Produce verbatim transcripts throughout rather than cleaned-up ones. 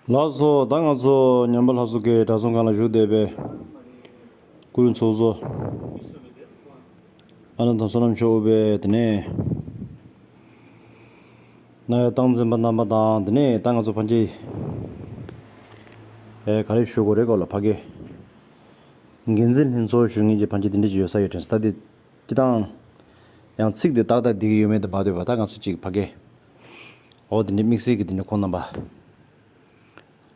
ལགས་སོ། ད་ང་ཚོ་ཉམས་པ་ལྷ་གསུམ་གྱི་གྲྭ་ཚང་ཁང་ལ་བཞུགས་བསྡད་པའི་སྐུ་མགྲོན་ཚོགས་གཙོ་ཨ་ནེ་དང་བསོད་ནམས་མཆོག་དབུས་པའི་དེ་ནས་ན་ཡ་སྟངས་འཛིན་པ་རྣམ་པ་དང་། དེ་ནས་ད་ང་ཚོ་ཕན་ཆད་ཨེ་ག་རེ་ཞུ་དགོས་རེད་གོ་ལ། ཕ་གི་འགན་འཛིན་ལྷན་ཚོགས་ཞུ་མཁན་གྱི་ཕན་ཆད་དེ་འདྲ་ཅིག་ཡོད་ས་ཡོད་དྲན་སོང་། ད་དེ་སྤྱི་བཏང་ཡང་ཚིག་དེ་ཏག་ཏག་འདི་གི་ཡོད་མེད་དུ་མ་ལྟོས་པ། ད་ང་ཚོ་ཅིག་ཕ་གི་འོ་དེ་འདྲ་དམིགས་བསལ་གྱི་དེ་འདྲ་ཁོང་རྣམ་པ་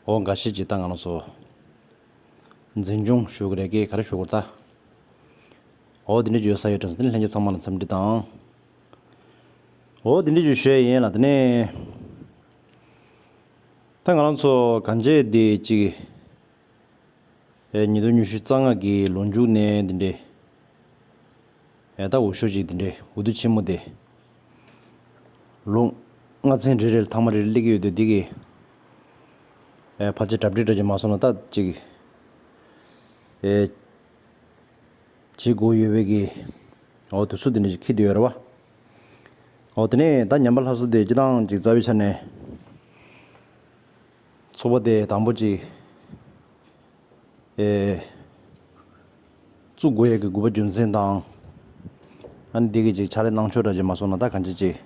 འོ་འགའ་ཤས་ཅིག་ད་ང་རང་ཚོ་འཛིན་སྐྱོང་ཞུ་གི་རེད་ཀྱི། ག་རེ་ཞུ་དགོས་རེད་ད། འོ་དེ་འདྲ་ཅིག་ཡོད་ས་ཡོད་དྲན་སོང་། དེ་ནས་ལྷན་རྒྱས་ཚང་མ་ལ་འཚམས་འདྲི་དང་། འོ་དེ་འདྲ་ཅིག་ཞུ་ཡ་ཡིན་ལ། དེ་ནས་ད་ང་རང་ཚོ་གང་བྱས་དེ་ཅིག་ཨེ་ཉིས་སྟོང་ཉི་ཤུ་རྩ་ལྔ་གི་ལོ་མཇུག་ནས་འདི་འདྲའི་ཨེ་ད་འོས་ཤོག་ཅིག་འདི་འདྲའི་འོས་བསྡུ་ཆེན་མོ་དེ་ལོ་ལྔ་ཚན་རེ་རེ་ལ་ཐེངས་མ་རེ་རེ་སླེབས་ཀྱི་ཡོད་དུས། འདི་གི་ཨེ་ཕལ་ཆེར་གྲ་སྒྲིག་འདྲ་ཅིག་མ་སོང་ན་ད་ཅིག་ཨེ་བྱེད་དགོས་ཡོད་པའི་གི་འོ་དུས་ཚོད་འདི་འདྲ་ཅིག་འཁེལ་བསྡད་ཡོད་རེད་བ། འོ་དེ་ནས་ད་ཉམས་པ་ལྷ་གསུམ་དེ་སྤྱི་བཏང་ཅིག་རྩ་བའི་ཆ་ནས་ཚོགས་པ་དེ་དང་པོ་ཅིག་ཨེ་བཙུགས་དགོས་ཡས་ཀྱི་དགོས་པ་རྒྱུ་མཚན་དང་། ཨ་ནི་འདི་གི་ཅིག་ཕྱག་ལས་གནང་ཕྱོགས་འདྲ་ཅིག་མ་སོང་ན་ད་གང་ཅི་ཅིག་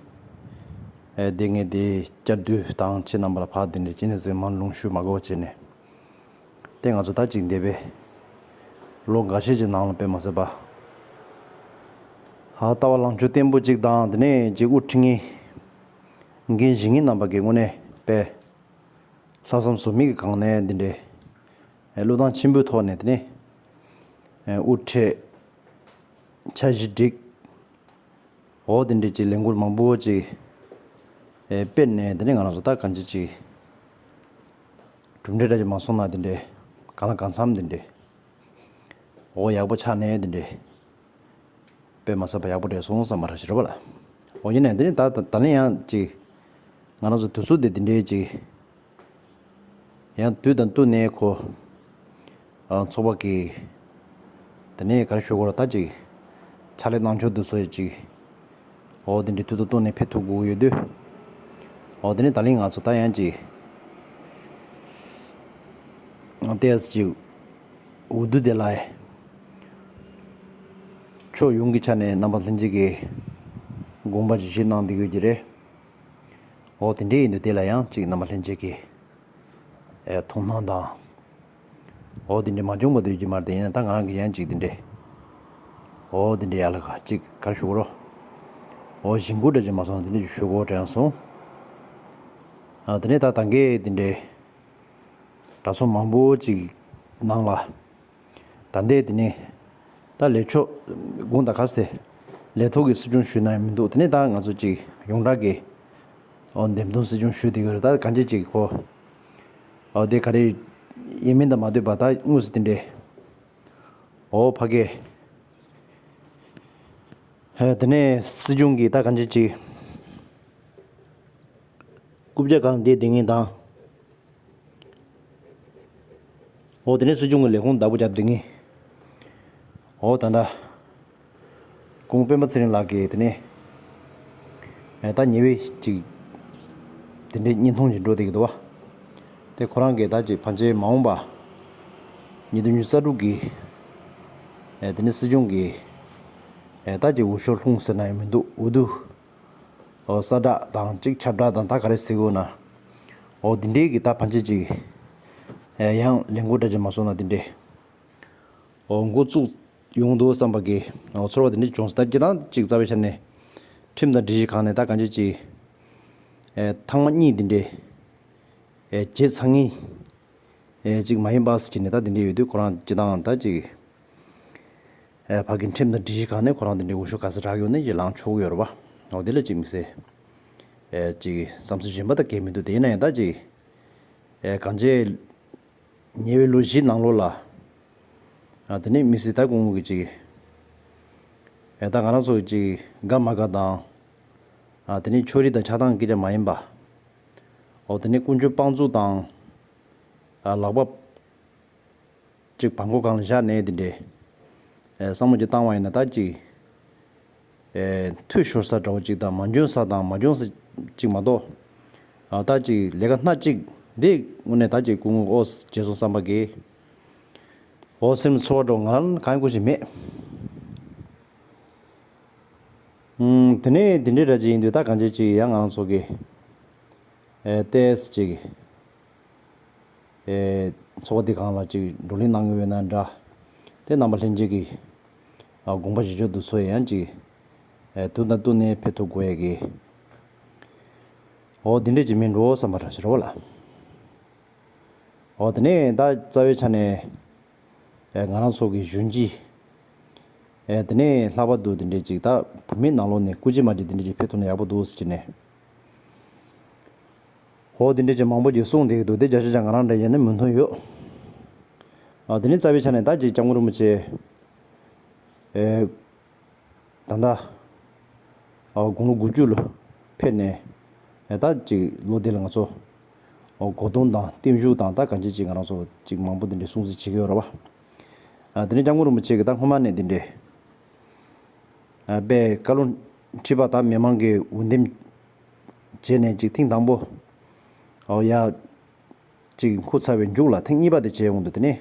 ཨེ་དེ་ངས་དེ་བསྐྱར་ཟློས་དང་ཁྱེད་རྣམ་པ་ལ་ཕར་དེ་འདྲ་ཅི་ནས་ཟེར་མང་ལུང་ཞུ་མ་དགོས་པ་བྱས་ནས། དེ་ང་ཚོ་ད་ཅིག་འདས་པའི་ལོ་འགའ་ཤས་ཀྱི་ནང་ལ་དཔེ་མ་སྲིད་པ་ཧ་ལྟ་བ་ལངས་ཕྱོགས་བརྟན་པོ་ཅིག་དང་། དེ་ནས་ཅིག་དབུ་ཁྲིད་མཁན་འགན་བཞེས་མཁན་རྣམ་པ་གི་དངོས་གནས་དཔེ་ལྷག་བསམ་ཟོལ་མེད་ཀྱི་སྒང་ནས་འདི་འདྲའི་ཨེ་བློས་བཏང་ཆེན་པོའི་ཐོག་ནས་དེ་ནས་ཨེ་དབུ་ཁྲིད་འཆར་གཞི་སྒྲིག་འོ་དེ་འདྲའི་ཅིག་ལས་འགུལ་མང་པོ་ཅིག་ཨེ་སྤེལ་ནས། དེ་ནས་ང་རང་ཚོ་ད་གང་ཅི་ཅིག་གྲུབ་འབྲས་འདྲ་ཅིག་མ་སོང་ན་དེ་འདྲའི་གང་ལ་གང་འཚམ་དེ་འདྲའི་འོ་ཡག་པོ་ཆགས་ནས་དེ་འདྲའི་དཔེ་མ་སྲིད་པ་ཡག་པོ་རེད་སོང་བསམ་པ་ར་ཞིག་རེད་བ་ལ། འོ་ཡིན་ནའི་དེ་ནས་ད་ད་ལན་ཡང་ཅིག་ང་རང་ཚོ་དུས་ཚོད་དེ་དེ་འདྲའི་ཅིག་ཡང་དུས་དང་བསྟུན་ནས་ཁོ་ཨ་ཚོགས་པ་གི་དེ་ནས་ག་རེ་ཞུ་དགོས་རེད། ད་ཅིག་ཕྱག་ལས་གནང་ཕྱོགས་དེ་ཚོ་ཡི་ཅིག་འོ་དེ་འདྲའི་དུས་དང་བསྟུན་ནས་ཕེབས་ཐུབ་དགོས་ཡོད་དུས། འོ་དེ་ནས་ད་ལན་ང་ཚོ་ད་ཡང་ཅིག་ཏེས་ཅིག་འོས་བསྡུ་དེ་ལ་ཕྱོགས་ཡོངས་ཀྱི་ཆ་ནས་རྣམ་པ་ལྷན་རྒྱས་ཀྱིས་དགོངས་པ་ཅིག་བཞེས་གནང་བསྡད་ཡོད་ཀྱི་རེད། འོ་དེ་འདྲའི་ཡིན་དུས་དེ་ལ་ཡང་ཅིག་རྣམ་པ་ལྷན་རྒྱས་ཀྱིས་ཨེ་མཐོང་སྣང་དང་། འོ་དེ་འདྲའི་མ་བྱུང་བ་འདོད་ཀྱི་མ་རེད། དེ་ཡིན་ན་ད་ང་རང་གིས་ཡང་ཅིག་དེ་འདྲའི་འོ་དེ་འདྲའི་ཡར་ལ་ཁ་ཅིག་ག་རེ་ཞུ་དགོས་རོ། འོ་གཞེན་སྐུལ་འདྲ་ཅིག་མ་སོང་ན་དེ་འདྲ་ཅིག་ཞུ་དགོས་དྲན་སོང་། ཨ་དེ་ནས་ད་ད་གིན་དེ་འདྲའི་གྲྭ་ཚང་མང་པོ་ཅིག་ནང་ལ་ད་ལྟའི་དེ་ནས་ད་ལས་ཕྱོགས་དགོངས་དག་ག་ཟེ་ལས་ཐོག་གི་སྲིད་སྐྱོང་ཞུས་ན་ཡང་མི་འདུག་དེ་ནས་ད་ང་ཚོ་ཅིག་ཡོངས་གྲགས་ཀྱི་འོ་འདེམས་ཐོན་སྲིད་སྐྱོང་ཞུས་བསྡད་ཀྱི་རེད། ད་གང་ཅི་ཅིག་གོ་འོ་དེ་ག་རེ་ཡིན་མིན་དང་མ་ལྟོས་པ་ད་དངོས་སུ་དེ་འདྲའི་འོ་ཕ་གི་ཧེ་དེ་ནས་སྲིད་སྐྱོང་གི་ད་གང་ཅི་ཅིག་རྐུབ་བཀྱག་སྒང་བསྡད་བསྡད་མཁན་དང་། འོ་དེ་ནས་སྲིད་སྐྱོང་གི་ལས་ཁུངས་བདག་པོ་རྒྱབ་བསྡད་མཁན། འོ་ད་ལྟ་སྐུ་ངོ་སྤེན་པ་ཚེ་རིང་ལགས་ཀྱིས་དེ་ནས་ཨེ་ད་ཉེ་བའི་ཅིག་དེ་འདྲའི་བརྙན་ཐུང་ཅིག་འགྲོ་བསྡད་ཀྱི་འདུག་བ། དེ་ཁོ་རང་གིས་ད་ཅིག་ཕལ་ཆེར་མ་འོངས་པ་ཉིས་སྟོང་ཉི་ཤུ་རྩ་དྲུག་གི་ཨེ་དེ་ནས་སྲིད་སྐྱོང་གི་ཨེ་ད་ཅིག་འོས་ཤོག་ལྷུང་ཟེར་ན་ཡང་མི་འདུག་འོས་བསྡུ། ཨོ་གསལ་བསྒྲགས་དང་ཅིག་ཁྱབ་བསྒྲགས་དང་ད་ག་རེ་ཟེར་དགོས་ན། ཨོ་འདི་འདྲའི་གི་ད་ཕན་ཆད་ཅིག་ཨེ་ཡང་ལས་འགུལ་འདྲ་ཅིག་མ་སོང་ན་འདི་འདྲའི་ཨོ་འགོ་བཙུགས་ཡོང་འདུག་བསམ་པ་གི་ཨོ་ཚོར་བ་འདི་འདྲ་བྱུང་སོང་། ད་སྤྱིར་བཏང་ཅིག་རྩ་བའི་ཆ་ནས་ཁྲིམས་དང་སྒྲིག་གཞི་སྒང་ནས་ད་གང་ཅི་ཅིག་ཨེ་ཐེངས་མ་གཉིས་འདི་འདྲའི་ཨེ་བྱས་ཚར་མཁན་ཨེ་ཅིག་མ་ཡིན་པ་ཟེར་གྱི་ནས་ད་འདི་འདྲའི་ཡོད་དུས་ཁོ་རང་སྤྱིར་བཏང་ད་ཅིག་ཨེ་ཕ་གི་ཁྲིམས་དང་སྒྲིག་གཞི་སྒང་ནས་ཁོ་རང་དེ་འདྲའི་འོས་ཤོག་ག་ཚོད་རག་ཡོད་ན་ཅིག་ལངས་ཆོག་གི་ཡོད་རེད་པ། འོ་དེ་ལ་ཅིག་མི་ཟེར། ཨེ་ཅིག་བསམ་ཚུལ་གཞན་པ་ད་གང་མི་འདུག་དེ་ཡིན་ན་ཡང་ད་ཅིག་ཨེ་གང་བྱས་ཉེ་བའི་ལོ་བཞི་ནང་ལོགས་ལ་ཨ་དེ་ནས་མི་སྲིད་ད་སྐུ་ངོ་གི་ཅིག་ཨེ་ད་ང་རང་ཚོ་ཅིག་དགའ་མ་དགའ་དང་ཨ་དེ་ནས་ཕྱོགས་རིས་དང་ཆགས་སྡང་སྐད་ཆ་མ་ཡིན་པ། འོ་དེ་ནས་ཀུན་སྤྱོད་སྤང་བཙུགས་དང་ཨ་ལག་པ། གཅིག་བང་མགོ་སྒང་ལ་བཞག་ནས་དེ་འདྲའི་ཨེ་བསམ་བློ་ཅིག་བཏང་བ་ཡིན་ན་ད་ཅིག་ཨེ་འཐུས་ཤོར་ས་འདྲ་བོ་ཅིག་དང་མ་འཇོན་ས་དང་མ་འཇོན་ས་ཅིག་མ་གཏོགས་ཨ་ད་ཅིག་ལས་ཀ་སྣ་གཅིག་ འདི་དངོས་གནས་ད་ཅིག་སྐུ་ངོ་ཨོ་བྱས་སོང་བསམ་པ་གི། ཨོ་སེམས་ཚོར་བ་འགྲོ་ང་རང་གང་ཡང་ཞིག་མེད། ཨུམ། དེ་ནས་དེ་འདྲའི་འདྲ་ཅིག་ཡིན་དུས་ད་གང་ཅི་ཅིག་ཡང་ང་ཚོ་གི་ཨེ་ཏེས་ཅིག་ཨེ་ཚོགས་པ་འདི་གང་ལ་ཅིག་བགྲོ་གླེང་གནང་གི་ཡོད་ན་འདྲ། དེ་རྣམ་པ་ལྷན་རྒྱས་ཀྱི་ཨ་དགོངས་པ་བཞེས་ཕྱོགས་དུ་ཚོ་ཡང་ཅིག་ཨེ་དུ་དང་དུ་ནས་ཕེབས་ཐུབ་དགོས་ཡ་གི། ཨོ་དེ་འདྲས་ཅིག་མིན་འགྲོ་བསམ་པ་ར་ཞེ་རོ་ལ། ཨོ་དེ་ནས་ད་རྩ་བའི་ཆ་ནས་ཨེ་ང་རང་ཚོ་གི་གཞོན་སྐྱེས་ཨེ་དེ་ནས་ལྷག་པར་དུ་དེ་འདྲས་ཅིག་ད་བུད་མེད་ནང་ལོགས་ནས་སྐུ་མཁྱེན་མ་ཅིག་དེ་འདྲས་ཅིག་ཕེབས་ཐུབ་ན་ཡག་པོ་འདུག་ཟེར་གྱི་ནས། ཨོ་དེ་འདྲས་ཅིག་མང་པོ་ཅིག་གསུངས་བསྡད་ཀྱི་འདུག་དེ་བརྒྱ་ཆ་བརྒྱ་ང་རང་འདྲ་ཡིན་ན་མོས་མཐུན་ཡོད། ཨ་དེ་ནས་རྩ་བའི་ཆ་ནས་ད་ཅིག་སྐྱབས་མགོན་རིན་པོ་ཆེ་ཨེ། ད་ལྟ་ཨ་དགུང་ལོ་དགུ་བཅུ་ལ་ཕེབས་ནས་ཨ་ད་ཅིག་ལོ་འདི་ལ་ང་ཚོ་ཨ་གོ་སྟོན་དང་བརྟན་བཞུགས་དང་ད་གང་ཅི་ཅིག་ང་རང་ཚོ་ཅིག་མང་པོ་འདི་འདྲའི་སྲུང་བརྩི་བྱེད་ཀྱི་ཡོད་རེད་བ། ཨ་དེ་ནས་སྐྱབས་མགོན་རིན་པོ་ཆེ་གིས་ད་སྔོན་མ་ནས་འདི་འདྲའི་ཨ་དཔེ་བཀའ་བློན་ཁྲི་པ་དང་མི་མང་གི་འོས་འདེམས་བྱས་ནས་ཅིག་ཐེངས་དང་པོ་ཨ་ཡ། གཅིག་འཁུར་ཚར་བའི་མཇུག་ལ་ཐེངས་གཉིས་པ་དེ་བྱས་ཡོང་དུས་དེ་ནས་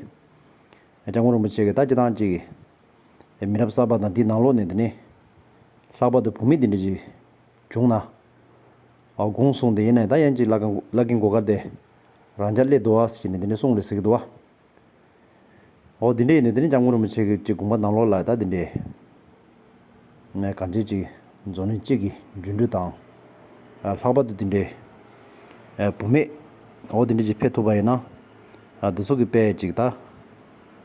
སྐྱབས་མགོན་རིན་པོ་ཆེ་གིས་ད་སྤྱིར་བཏང་གཅིག་མི་རབས་གསར་པ་དང་འདི་ནང་ལོགས་ནས་དེ་ནས་ལྷག་པར་དུ་བུད་མེད་འདི་འདྲ་ཅིག་བྱུང་ན་ཨ་དགོངས་སོང་དེ་ཡིན་ན་ད་ཡང་གཅིག་བླ་རྒན་བླ་རྒན་གོ་དཀར་དེ་རང་འཇགས་སླེབས་འདུག་ཨ་ཟེར་ནས་དེ་འདྲ་གསུངས་རེད་ཟེར་གྱི་འདུག་ཨ། ཨོ་དེ་འདྲ་ཡིན་དུས་དེ་ནས་སྐྱབས་མགོན་རིན་པོ་ཆེ་གི་ཅིག་དགོངས་པ་ནང་ལོགས་ལ་ད་དེ་འདྲའི་ནས་གང་ཅི་ཅིག་འཛམ་གླིང་སྤྱི་གི་འགྲན་བསྡུར་དང་ལྷག་པར་དུ་དེ་འདྲའི་བུད་མེད་ཨོ་དེ་འདྲ་ཅིག་ཕེབས་ཐུབ་པ་ཡིན་ན་དེ་ཚོ་གི་དཔེ་ཅིག་ད་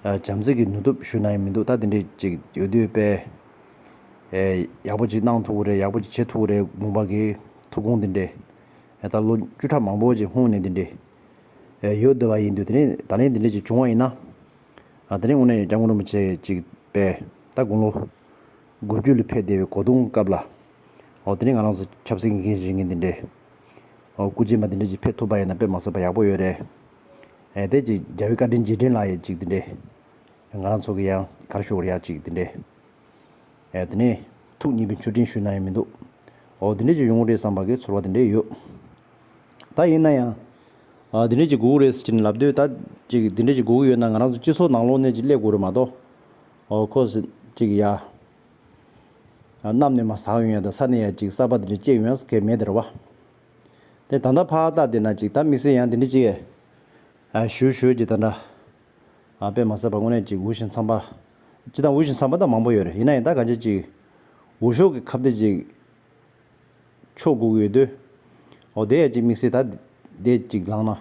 བྱམས་བརྩེ་གི་ནུས་སྟོབས་ཞུ་ན་ཡང་མི་འདུག་ད་དེ་འདྲའི་ཅིག་ཡོད་དུས་དཔེ་ཡག་པོ་ཅིག་གནང་ཐུབ་ཀྱི་རེད། ཡག་པོ་ཅིག་བྱེད་ཐུབ་ཀྱི་རེད། དགོངས་པ་གི་ཐུགས་དགོངས་དེ་འདྲའི་ད་ལོ་བཅུ་ཕྲག་མང་པོ་ཅིག་ལྷུང་ནས་དེ་འདྲའི་ཡོད་བསྡད་པ་ཡིན་དུས་དེ་ནས་ད་ལན་དེ་འདྲ་ཅིག་བྱུང་བ་ཡིན་ན། ཨ་དེ་ནས་དངོས་གནས་སྐྱབས་མགོན་རིན་པོ་ཆེ་ཅིག་པས་ད་དགུང་ལོ་དགུ་བཅུ་ལ་ཕེབས་བསྡད་པའི་གོ་སྟོན་སྐབས་ལ་ཨོ་དེ་ནས་ང་རང་ཚོ་ཆབ་སྲིད་འགན་འཁྱེར་མཁན་འདི་འདྲས་ཨོ་སྐུ་མཁྱེན་མ་འདི་འདྲས་ཅིག་ཕེབས་ཐུབ་པ་ཡིན་ན་དཔེ་མ་སྲིད་པ་ཡག་པོ་ཡོད་རེད། ཨེ་དེ་ཅིག་རྒྱལ་བའི་བཀའ་དྲིན་རྗེས་དྲན་ལ་ཡང་ཅིག་འདི་འདྲས་ང་རང་ཚོ་གི་ཡང་ག་རེ་ཞུ་དགོས་རེད་ཡ་ཅིག་འདི་འདྲས། ཨེ་དེ་ནས་ཐུགས་མཉེས་པའི་མཆོད་སྤྲིན་ཞུས་ན་ཡང་མི་འདུག་ཨོ་དེ་འདྲས་ཅིག་ཡོང་གི་རེད་བསམ་པ་གི་ཚོར་བ་དེ་འདྲས་ཡོད། ད་ཡིན་ན་ཡང་ཨ་དེ་འདྲས་ཅིག་དགོས་ཀྱི་རེད་ཟེར་ནས་ལབ་དུས་ད་ཅིག་དེ་འདྲས་ཅིག་དགོས་ཀྱི་ཡོད་ན་ང་རང་ཚོ་སྤྱི་ཚོགས་ནང་ལོགས་ནས་ཅིག་སླེབས་དགོས་རེད་མ་གཏོགས། ཨོ་ཁོ་ཟེར་ཅིག་ཡ། ཨ་གནམ་ནས་མར་ཟག་ཡོང་ཡ་དང་ས་ནས་ཡ་ཅིག་གསར་པ་དེ་འདྲས་སྐྱེས་ཡོང་ཡ་གལ་མེད་དེ་རེད་བ། དེ་ད་ལྟ་ཕར་ལྟ་བསྡད་ན་ཅིག་ད་དམིགས་བསལ་ཡང་དེ་འདྲས་ཅིག་ཨ་ཞུ་ཞུ་ཅིག་ད་འདྲ། ཨ་དཔེ་མ་སྲིད་པ་དངོས་གནས་ཅིག་འུ་ཤིང་འཚམ་པ། སྤྱིར་བཏང་འུ་ཤིང་འཚམ་པ་ད་མང་པོ་ཡོད་རེད། ཡིན་ན་ཡང་ད་གང་ཅི་ཅིག་འུ་ཤོག་གི་ཁ་གཏད་ཅིག་ཆོག་དགོས་ཀྱི་ཡོད་དུས། འོ་དེ་ཡ་ཅིག་དམིགས་བསལ་ད་དེ་ཅིག་ལངས་ན་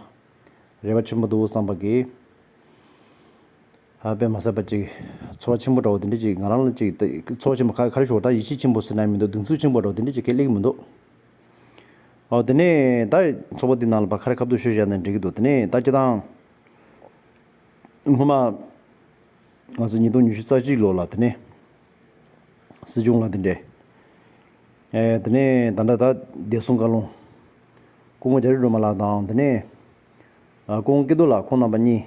རེ་བ་ཆེན་པོ་འདུག་བསམ་པ་གི། ཨ་དཔེ་མ་སྲིད་པ་ཅིག་ཚོར་བ་ཆེན་པོ་འདྲ་བོ་དེ་འདྲ་ཅིག་ང་རང་ལ་ཅིག་ད་ཚོར་བ་ཆེན་པོ་ག་ག་རེ་ཞུ་དགོས་ད་ཡིད་ཆེས་ཆེན་པོ་ཟེར་ན་མི་འདུག་གདེང་ཚོད་ཆེན་པོ་འདྲ་བོ་དེ་འདྲ་ཅིག་གང་ཡང་སླེབས་ཀྱི་མི་འདུག་ཨོ་དེ་ནས་ད་ཚོགས་པ་འདི་ནང་ལ་ཕར་ཁ་རེ་ཁ་ཐུག་ཤོད་བཞག་ན་འགྲིག་གི་འདུག་དེ་ནས་ད་སྤྱིར་བཏང་སྔོན་མ་ང་ཚོ་ཉིས་སྟོང་ཉི་ཤུ་རྩ་གཅིག་ལོ་ལ་དེ་ནས་སྲིད་སྐྱོང་ལ་དེ་འདྲས་ཨེ་དེ་ནས་ད་ལྟ་ད་བདེ་སྲུང་བཀའ་བློན་སྐུ་ངོ་རྒྱ་རི་སྒྲོལ་མ་ལགས་དང་དེ་ནས་ཨ་སྐུ་ངོ་སྐལ་རྡོར་ལགས་ཁོང་རྣམ་པ་གཉིས།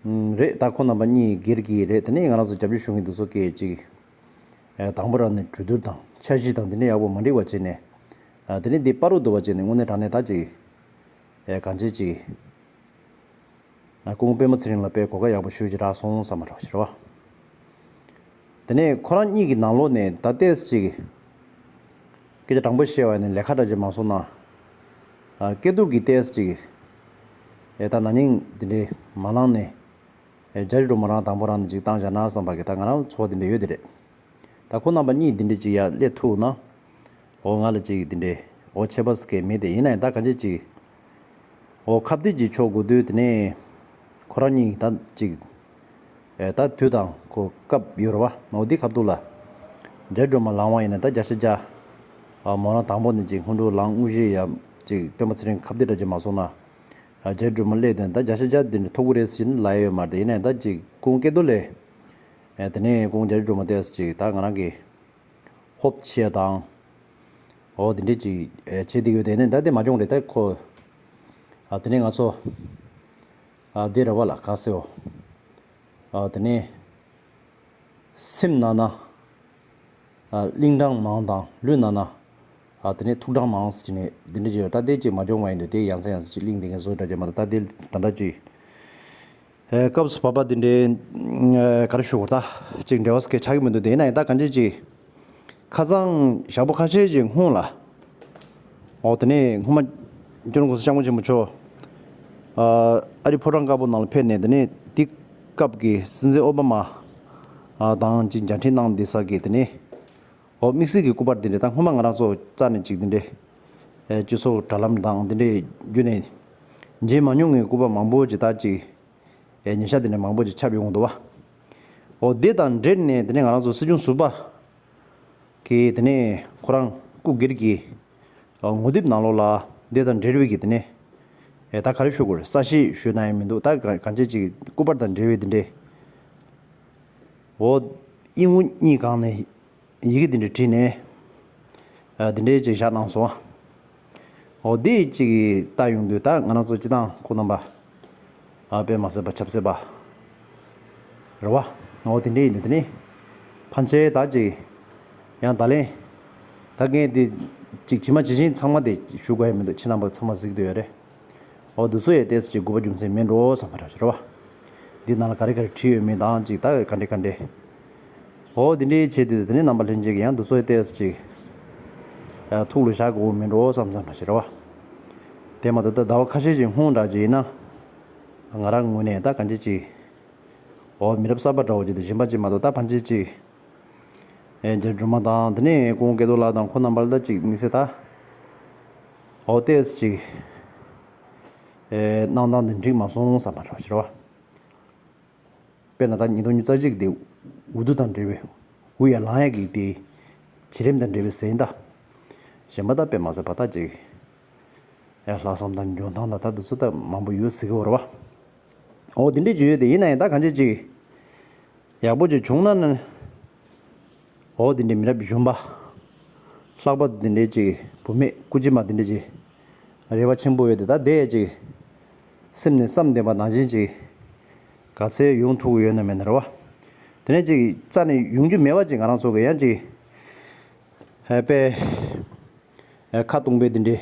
ཨུམ། རེད། ད་ཁོང་རྣམ་པ་གཉིས་སྒེར་གྱི་རེད། དེ་ནས་ང་རང་ཚོ་རྒྱབ་སྐྱོར་ཞུ་མཁན་དེ་ཚོ་གིས་ཅིག་ཨེ་དང་པོ་རང་ནས་གྲོས་བསྡུར་དང་འཆར་གཞི་དང་དེ་འདྲ་ཡག་པོ་མ་འགྲིག་པ་བྱས་ནས། ཨ་དེ་ནས་འདི་བར་དུ་བསྡུ་བ་བྱས་ནས་དངོས་གནས་དྲང་གནས་ད་ཅིག་ཨེ་གང་བྱེད་ཅིག་ཨ་སྐུ་ངོ་པད་མ་ཚེ་རིང་ལ་དཔེ་གོ་སྐབས་ཡག་པོ་ཞེ་པོ་ཅིག་རག་སོང་བསམ་པ་འདྲ་བོ་ཞིག་རེད་བ། དེ་ནས་ཁོ་རང་གཉིས་ཀྱི་ནང་ལོགས་ནས་ད་ལྟས་ཅིག་སྐད་ཆ་དྲང་པོ་བཤད་པ་ཡིན་ན་ལས་ཀ་འདྲ་ཅིག་མ་སོང་ན། ཨ་སྐལ་རྡོར་གྱིས་ཏོག་ཙམ་ཅིག་ཨེ་ད་ན་ནིང་འདི་འདྲའི་མ་གནང་ནས། ཨེ་རྒྱ་རི་སྒྲོལ་མ་རང་དང་པོ་རང་ནས་ཅིག་བཏང་བཞག་ན་བསམ་པ་གི་ད་ང་རང་ཚོར་བ་འདི་འདྲ་ཡོད་དེ་རེད། ད་ཁོང་རྣམ་པ་གཉིས་འདི་འདྲ་ཅིག་ཡར་སླེབས་ཐུབ་ན། འོ་ང་ལ་ཅིག་འདི་འདྲའི་འོ་ཆད་པ་ཟེར་མཁན་མེད་དེ། ཡིན་ན་ཡང་ད་གང་ཅི་ཅིག་འོ་ཁ་གཏད་ཅིག་ཆོག་དགོས་དུས་དེ་ནས་ཁོ་རང་གཉིས་ད་ཅིག་ཨེ་ད་དུས་དང་ཁོ་སྐབས་ཡོད་རེད་བ། འོ་འདི་སྐབས་ཐོག་ལ་རྒྱ་རི་སྒྲོལ་མ་ལངས་པ་ཡིན་ན་ད་བརྒྱ་ཆ་བརྒྱ། ཨ་མོ་རང་དང་པོ་ནས་ཅིག་སྔོན་འགྲོ་ལངས་དངོས་གཞི་ཡ་ཅིག་སྤེན་པ་ཚེ་རིང་ཁ་གཏད་འདྲ་ཅིག་མ་སོང་ན། ཨ་རྒྱ་རི་སྒྲོལ་མ་སླེབས་དོན་ད་བརྒྱ་ཆ་བརྒྱ་འདི་འདྲ་ཐོབ་ཀྱི་རེད་ཟེར་ནས་ལབ་ཡ་ཡོད་མ་རེད། ཡིན་ནའི་ད་ཅིག་སྐུ་ངོ་སྐལ་རྡོར་ལས། ཨེ་དེ་ནས་སྐུ་ངོ་རྒྱ་རི་སྒྲོལ་མ་ཏོག་ཙམ་ཅིག་ད་ང་རང་གི་ཧོབ་ཆེ་དང་། འོ་དེ་འདྲས་ཅིག་ཨེ་བྱེད་དེ་ཡོད་དེ་ནས་ད་དེ་མ་བྱུང་རེད་ད་ཁོ། ཨ་དེ་ནས་ང་ཚོ་ཨ་དེ་རེད་བ་ལ་ག་ཟེར་འོ། ཨ་དེ་ནས་སེམས་ནང་ན་ཨ་གླིང་སྒྲུང་མང་དང་ལུས་ནང་ན་ ཨ་དེ་ནས་ཐུགས་དྲང་མང་ཟེར་ནས་འདི་འདྲ་ཅིག་ཡོད། ད་དེ་ཅིག་མ་འཇོག་མ་ཡིན་འདུག་དེ་ཡང་སེ་ཡང་སེ་ཅིག་གླེང་དེ་ངས་བཟོ་འདྲ་ཅིག་མ་གཏོགས། ད་དེ་ད་ལྟ་ཅིག་ཨེ་སྐབས་སུ་བབ་པ་འདི་འདྲའི་ཨེ་ག་རེ་ཞུ་དགོས། ད་ཅིག་འབྲེལ་བ་སྐད་ཆགས་ཀྱི་མི་འདུག་དེ་ཡིན་ན་ཡང་ད་གང་ཅི་ཅིག་ཁ་སང་ཞག་པོ་ཁ་ཤས་ཅིག་སྔོན་ལ། འོ་དེ་ནས་སྔོན་མ་སྐྱབས་མགོན་གོང་ས་སྐྱབས་མགོན་ཆེན་པོ་མཆོག་ཨ་ཨ་རི་ཕོ་བྲང་དཀར་པོ་ནང་ལ་ཕེབས་ནས། དེ་ནས་དེ་སྐབས་ཀྱི་སྲིད་འཛིན་ཨོ་བྷ་མ་ཨ་དང་ཅིག་མཇལ་འཕྲད་གནང་དེ་ས་གི་དེ་ནས། འོ་དམིགས་བསལ་གྱི་སྐུ་པར་དེ་འདྲ་ད་སྔོན་མ་ང་རང་ཚོ་རྩ་ནས་ཅིག་དེ་འདྲའི་ཨེ་སྤྱི་ཚོགས་དྲ་ལམ་དང་དེ་འདྲའི་བརྒྱུད་ནས་མཇལ་མ་མྱོང་བའི་སྐུ་པར་མང་པོ་ཅིག་ད་ཅིག་ཨེ་ཉེ་ཆར་དེ་འདྲ་མང་པོ་ཅིག་ཁྱབ་ཡོང་གི་འདུག་བ། འོ་དེ་དང་འབྲེལ་ནས་དེ་ནས་ང་རང་ཚོ་སྲིད་སྐྱོང་ཟུར་པ་གིས་དེ་ནས་ཁོ་རང་སྐུ་སྒེར་གྱི་ངོ་དེབ་ནང་ལོགས་ལ་དེ་དང་འབྲེལ་བའི་གི་དེ་ནས་ཨེ་ད་ག་རེ་ཞུ་དགོས་རེད། གསལ་བཤད་ཞུས་གནང་ཡ་མི་འདུག་ད་ག་གང་ཅི་ཅིག་སྐུ་པར་དང་འབྲེལ་བའི་དེ་འདྲའི། འོ་དབྱིན་ཨུ་གཉིས་སྒང་ནས་ཡི་གེ་འདི་འདྲ་བྲིས་ནས་ཨ་འདི་འདྲའི་ཅིག་བཞག་གནང་སོང་། འོ་འདི་ཅིག་ལྟ་ཡོང་དུས་ད་ང་རང་ཚོ་སྤྱི་བཏང་ཁོང་རྣམ་པ་ཨ་དཔེ་མ་སྲིད་པ་ཆབ་སྲིད་པ་རེད་བ། འོ་དེ་འདྲ་ཡིན་དུས་དེ་ནི་ཕན་ཆད་ད་ཅིག་ཡང་ད་ལན་ད་ངས་འདི་ཅིག་ཇི་མ་ཇི་བཞིན་ཚང་མ་དེ་ཞུ་དགོས་ཡ་མི་འདུག་ཁྱེད་རྣམ་པ་ཚང་མ་གཟིགས་བསྡད་ཡོད་རེད། འོ་འདི་ཚོ་ཡང་ཏོག་ཙམ་ཅིག་དགོས་པ་རྒྱུ་མཚན་མིན་འགྲོ་བསམ་པ་འདྲ་ཞིག་རེད་བ། འདི་ནང་ལ་ག་རེ་ག་རེ་བྲིས་ཡོད་མེད་དང་ཅིག་ད་ག་འདྲ་ག་འདྲ། འོ་འདི་འདྲའི་བྱས་དུས་དེ་ནས་རྣམ་པ་ལྷན་རྒྱས་ཀྱིས་ཡང་འདི་ཚོ་ཡང་ཏོག་ཙམ་ཅིག་ཨ་ཐུགས་ལ་བཞག་དགོས་མིན་འགྲོ་བསམ་བསམ་འདྲ་ཞིག་རེད་བ། དེ་མ་གཏོགས་ད་ཟླ་བ་ཁ་ཤས་ཤིག་སྔོན་འདྲ་ཅིག་ཡིན་ན་ང་རང་ངོས་ནས་ད་གང་ཅི་ཅིག་འོ་མི་རབས་གསར་པ་འདྲ་བོ་ཅིག་དང་གཞན་པ་ཅིག་མ་གཏོགས། ད་ཕན་ཆད་ཅིག་ཨེ་རྒྱ་སྒྲོལ་མ་དང་དེ་ནས་ཀོང་སྐལ་རྡོར་ལགས་དང་ཁོང་རྣམ་པ་ལ་ད་ཅིག་དམིགས་བསལ་ད་འོ་ཏོག་ཙམ་ཅིག་ཨེ་གནང་སྟངས་དེ་འགྲིག་མ་སོང་བསམ་པ་འདྲ་བོ་ཞིག་རེད་བ། དཔེར་ན་ད་ཉིས་སྟོང་ཉི་ཤུ་རྩ་གཅིག་དེ་འོས་བསྡུ་དང་འབྲེལ་བའི་འོས་ཡར་ལངས་ཡག་གི་དེ་བྱེད་རིམ་དང་འབྲེལ་བའི་ཟེར་ཡིན་ད། གཞན་པ་ད་དཔེ་མ་སྲིད་པ་ད་ཅིག་ཨེ་ལྷག་བསམ་དང་འཇོན་ཐང་དང་ད་དེ་ཚོ་ད་མང་པོ་ཡོད་ཟེར་གི་ཡོད་རེད་བ། འོ་དེ་འདྲས་ཅིག་ཡོད་དེ་ཡིན་ན་ཡང་ད་གང་ཅི་ཅིག་ཡག་པོ་ཅིག་བྱུང་ན་ནི། འོ་དེ་འདྲའི་མི་རབས་གཞོན་པ་ལྷག་པ་དེ་འདྲའི་ཅིག་བུད་མེད་སྐུ་མཁྱེན་མ་དེ་འདྲའི་ཅིག་རེ་བ་ཆེན་པོ་ཡོད་དེ། ད་དེ་ཅིག་སེམས་ནས་བསམ་བསྡད་པ་ནང་བཞིན་ཅིག་ག་ཚད་ཡོང་ཐུབ་ཀྱི་ཡོད་ན་མེད་ན་རེད་བ། དེ་ནས་ཅིག་རྩ་ནས་ཡོང་རྒྱུ་མེད་པ་ཅིག་ང་རང་ཚོ་གི་ཡང་ཅིག་ཧ་པེ་ཁ་སྟོང་པའི་དེ་འདྲའི་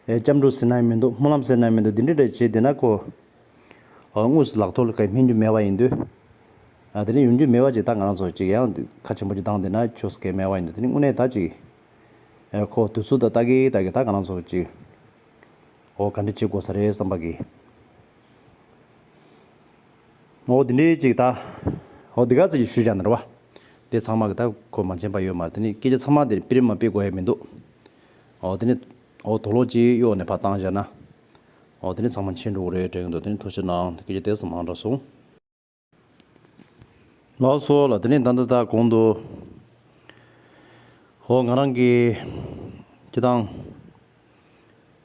ཨེ་སྐྱབས་འགྲོ་ཟེར་ན་ཡང་མི་འདུག་སྨོན་ལམ་ཟེར་ན་ཡང་མི་འདུག་འདི་འདྲ་འདྲ་བྱས་བསྡད་ན་ཁོ། ཨ་དངོས་སུ་ལག་ཐོག་ལ་ག་སྨིན་རྒྱུ་མེད་པ་ཡིན་དུས། ཨ་དེ་ནས་ཡོང་རྒྱུ་མེད་པ་ཅིག་ད་ང་རང་ཚོ་ཅིག་ཡང་ཁ་ཆེན་པོ་ཅིག་བཏང་བསྡད་ན་ཆོས་སྐལ་མེད་པ་ཡིན་དུས། དེ་ནས་དངོས་གནས་ད་ཅིག་ཨེ་ཁོ་དུས་ཚོད་ད་ལྟ་གི་ད་གི་ད་ང་རང་ཚོ་ཅིག་འོ་ག་འདྲ་བྱེད་དགོས་ས་རེད་བསམ་པ་གི། འོ་དེ་འདྲའི་ཅིག་ད། འོ་དེ་ག་ཚོད་ཅིག་ཞུས་བཞག་ན་རེད་བ། དེ་ཚང་མ་གི་ད་ཁོ་མ་མཁྱེན་པ་ཡོད་མ་རེད། དེ་ནས་སྐད་ཆ་ཚང་མ་དེ་སྤེལ་རེས་མ་སྤེལ་དགོས་ཡ་མི་འདུག་འོ་དེ་ནས་འོ་དོགས་སློང་ཅིག་གཡོག་ནས་ཕར་བཏང་བཞག་ན། འོ་དེ་ནས་ཚང་མ་མཁྱེན་འགྲོ་གི་རེད་དྲན་གི་འདུག་དེ་ནས་ཐུགས་རྗེ་གནང་། དེ་སྐད་ཆ་དེ་ཙམ་མང་དྲགས་སོང་། ལགས་སོ་ལགས། དེ་ནས་ད་ལྟ་ད་གོང་དུ་འོ་ང་རང་གི་སྤྱི་བཏང་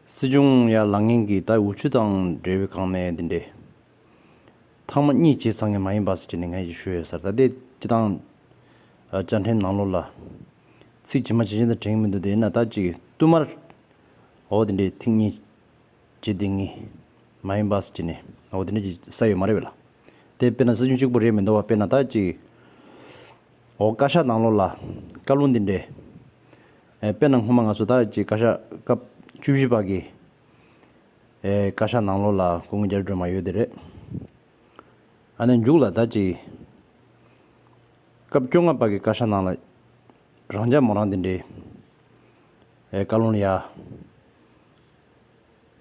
སྲིད་སྐྱོང་ཡར་ལངས་མཁན་གྱི་ད་འོས་ཆོས་དང་འབྲེལ་བའི་སྒང་ནས་འདི་འདྲས་ཐེངས་མ་གཉིས་བྱས་ཚར་མཁན་མ་ཡིན་པ་ཟེར་གྱི་ནས་ངས་ཞུས་ཡོད་ས་རེད། ད་ལྟའི་སྤྱི་བཏང་ཨ་བཅའ་ཁྲིམས་ནང་ལོགས་ལ་ཚིག་ཇི་མ་ཇི་བཞིན་དུ་དྲན་གྱི་མི་འདུག་དེ་ཡིན་ན་ད་ཅིག་བསྟུད་མར་འོ་དེ་འདྲའི་ཐེངས་གཉིས་བྱེད་བསྡད་མཁན་མ་ཡིན་པ་ཟེར་གྱི་ནས་འོ་དེ་འདྲ་ཅིག་ས་ཡོད་མ་རེད་པས་ལགས། དེ་དཔེར་ན་སྲིད་སྐྱོང་གཅིག་པུ་རེད་མི་འདུག་པ། དཔེར་ན་ད་ཅིག་འོ་བཀའ་ཤག་ནང་ལོགས་ལ་བཀའ་བློན་འདི་འདྲས། ཨེ་དཔེར་ན་སྔོན་མ་ང་ཚོ་ད་ཅིག་བཀའ་ཤག་སྐབས་བཅུ་བཞི་པ་གི་ཨེ་བཀའ་ཤག་ནང་ལོགས་ལ་སྐུ་ངོ་རྒྱ་རི་སྒྲོལ་མ་ཡོད་དེ་རེད། ཨ་ནི་མཇུག་ལ་ད་ཅིག་སྐབས་བཅོ་ལྔ་པ་གི་བཀའ་ཤག་ནང་ལ་རང་འཇགས་མོ་རང་འདི་འདྲས་ཨེ་བཀའ་བློན་ཡ།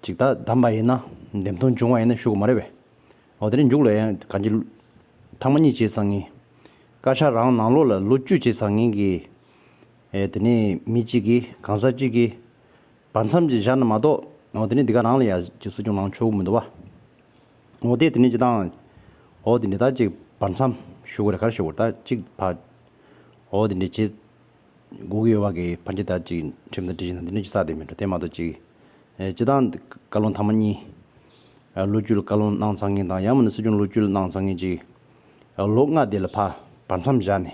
ཅིག་ད་བདམས་པ་ཡིན་ན་འདེམས་ཐོན་བྱུང་བ་ཡིན་ན་ཞུ་གི་མ་རེད་པས། འོ་དེ་ནས་མཇུག་ལ་ཡང་གང་ཅི་ཐེངས་མ་གཉིས་བྱས་ཚར་མཁན། བཀའ་ཤག་རང་ནང་ལོགས་ལ་ལོ་བཅུ་བྱས་ཚར་མཁན་གྱི་ཨེ་དེ་ནས་མི་གཅིག་གིས་གང་ཟག་གཅིག་གིས་བར་མཚམས་ཅིག་བཞག་ན་མ་གཏོགས། འོ་དེ་ནས་འདི་ག་རང་ལ་ཡང་ཅིག་སྲིད་སྐྱོང་ལངས་ཆོག་གི་མི་འདུག་པ། འོ་དེ་དེ་ནས་ཅིག་དང་། འོ་དེ་འདྲ་ད་ཅིག་བར་མཚམས་ཞུ་དགོས་རེད། ག་རེ་ཞུ་དགོས་རེད། ད་ཅིག་ཕ། འོ་དེ་འདྲ་བྱེད་དགོས་ཀྱི་ཡོད་པ་གི་ཕན་ཆད་ད་ཅིག་ཁྲིམས་དང་སྒྲིག་གཞི་ནང་འདི་འདྲ་ཅིག་བསགས་བསྡད་མི་འདྲ། དེ་མ་གཏོགས་ཅིག་ཨེ་སྤྱི་བཏང་བཀའ་བློན་ཐེངས་མ་གཉིས་ཨ་ལོ་བཅུ་ལ་བཀའ་བློན་གནང་ཚར་མཁན་དང་། ཡང་མིན་ན་སྲིད་སྐྱོང་ལོ་བཅུ་ལ་གནང་ཚར་མཁན་ཅིག་ཨ་ལོ་ལྔ་དེ་ལ་ཕ་བར་མཚམས་བཞག་ནས།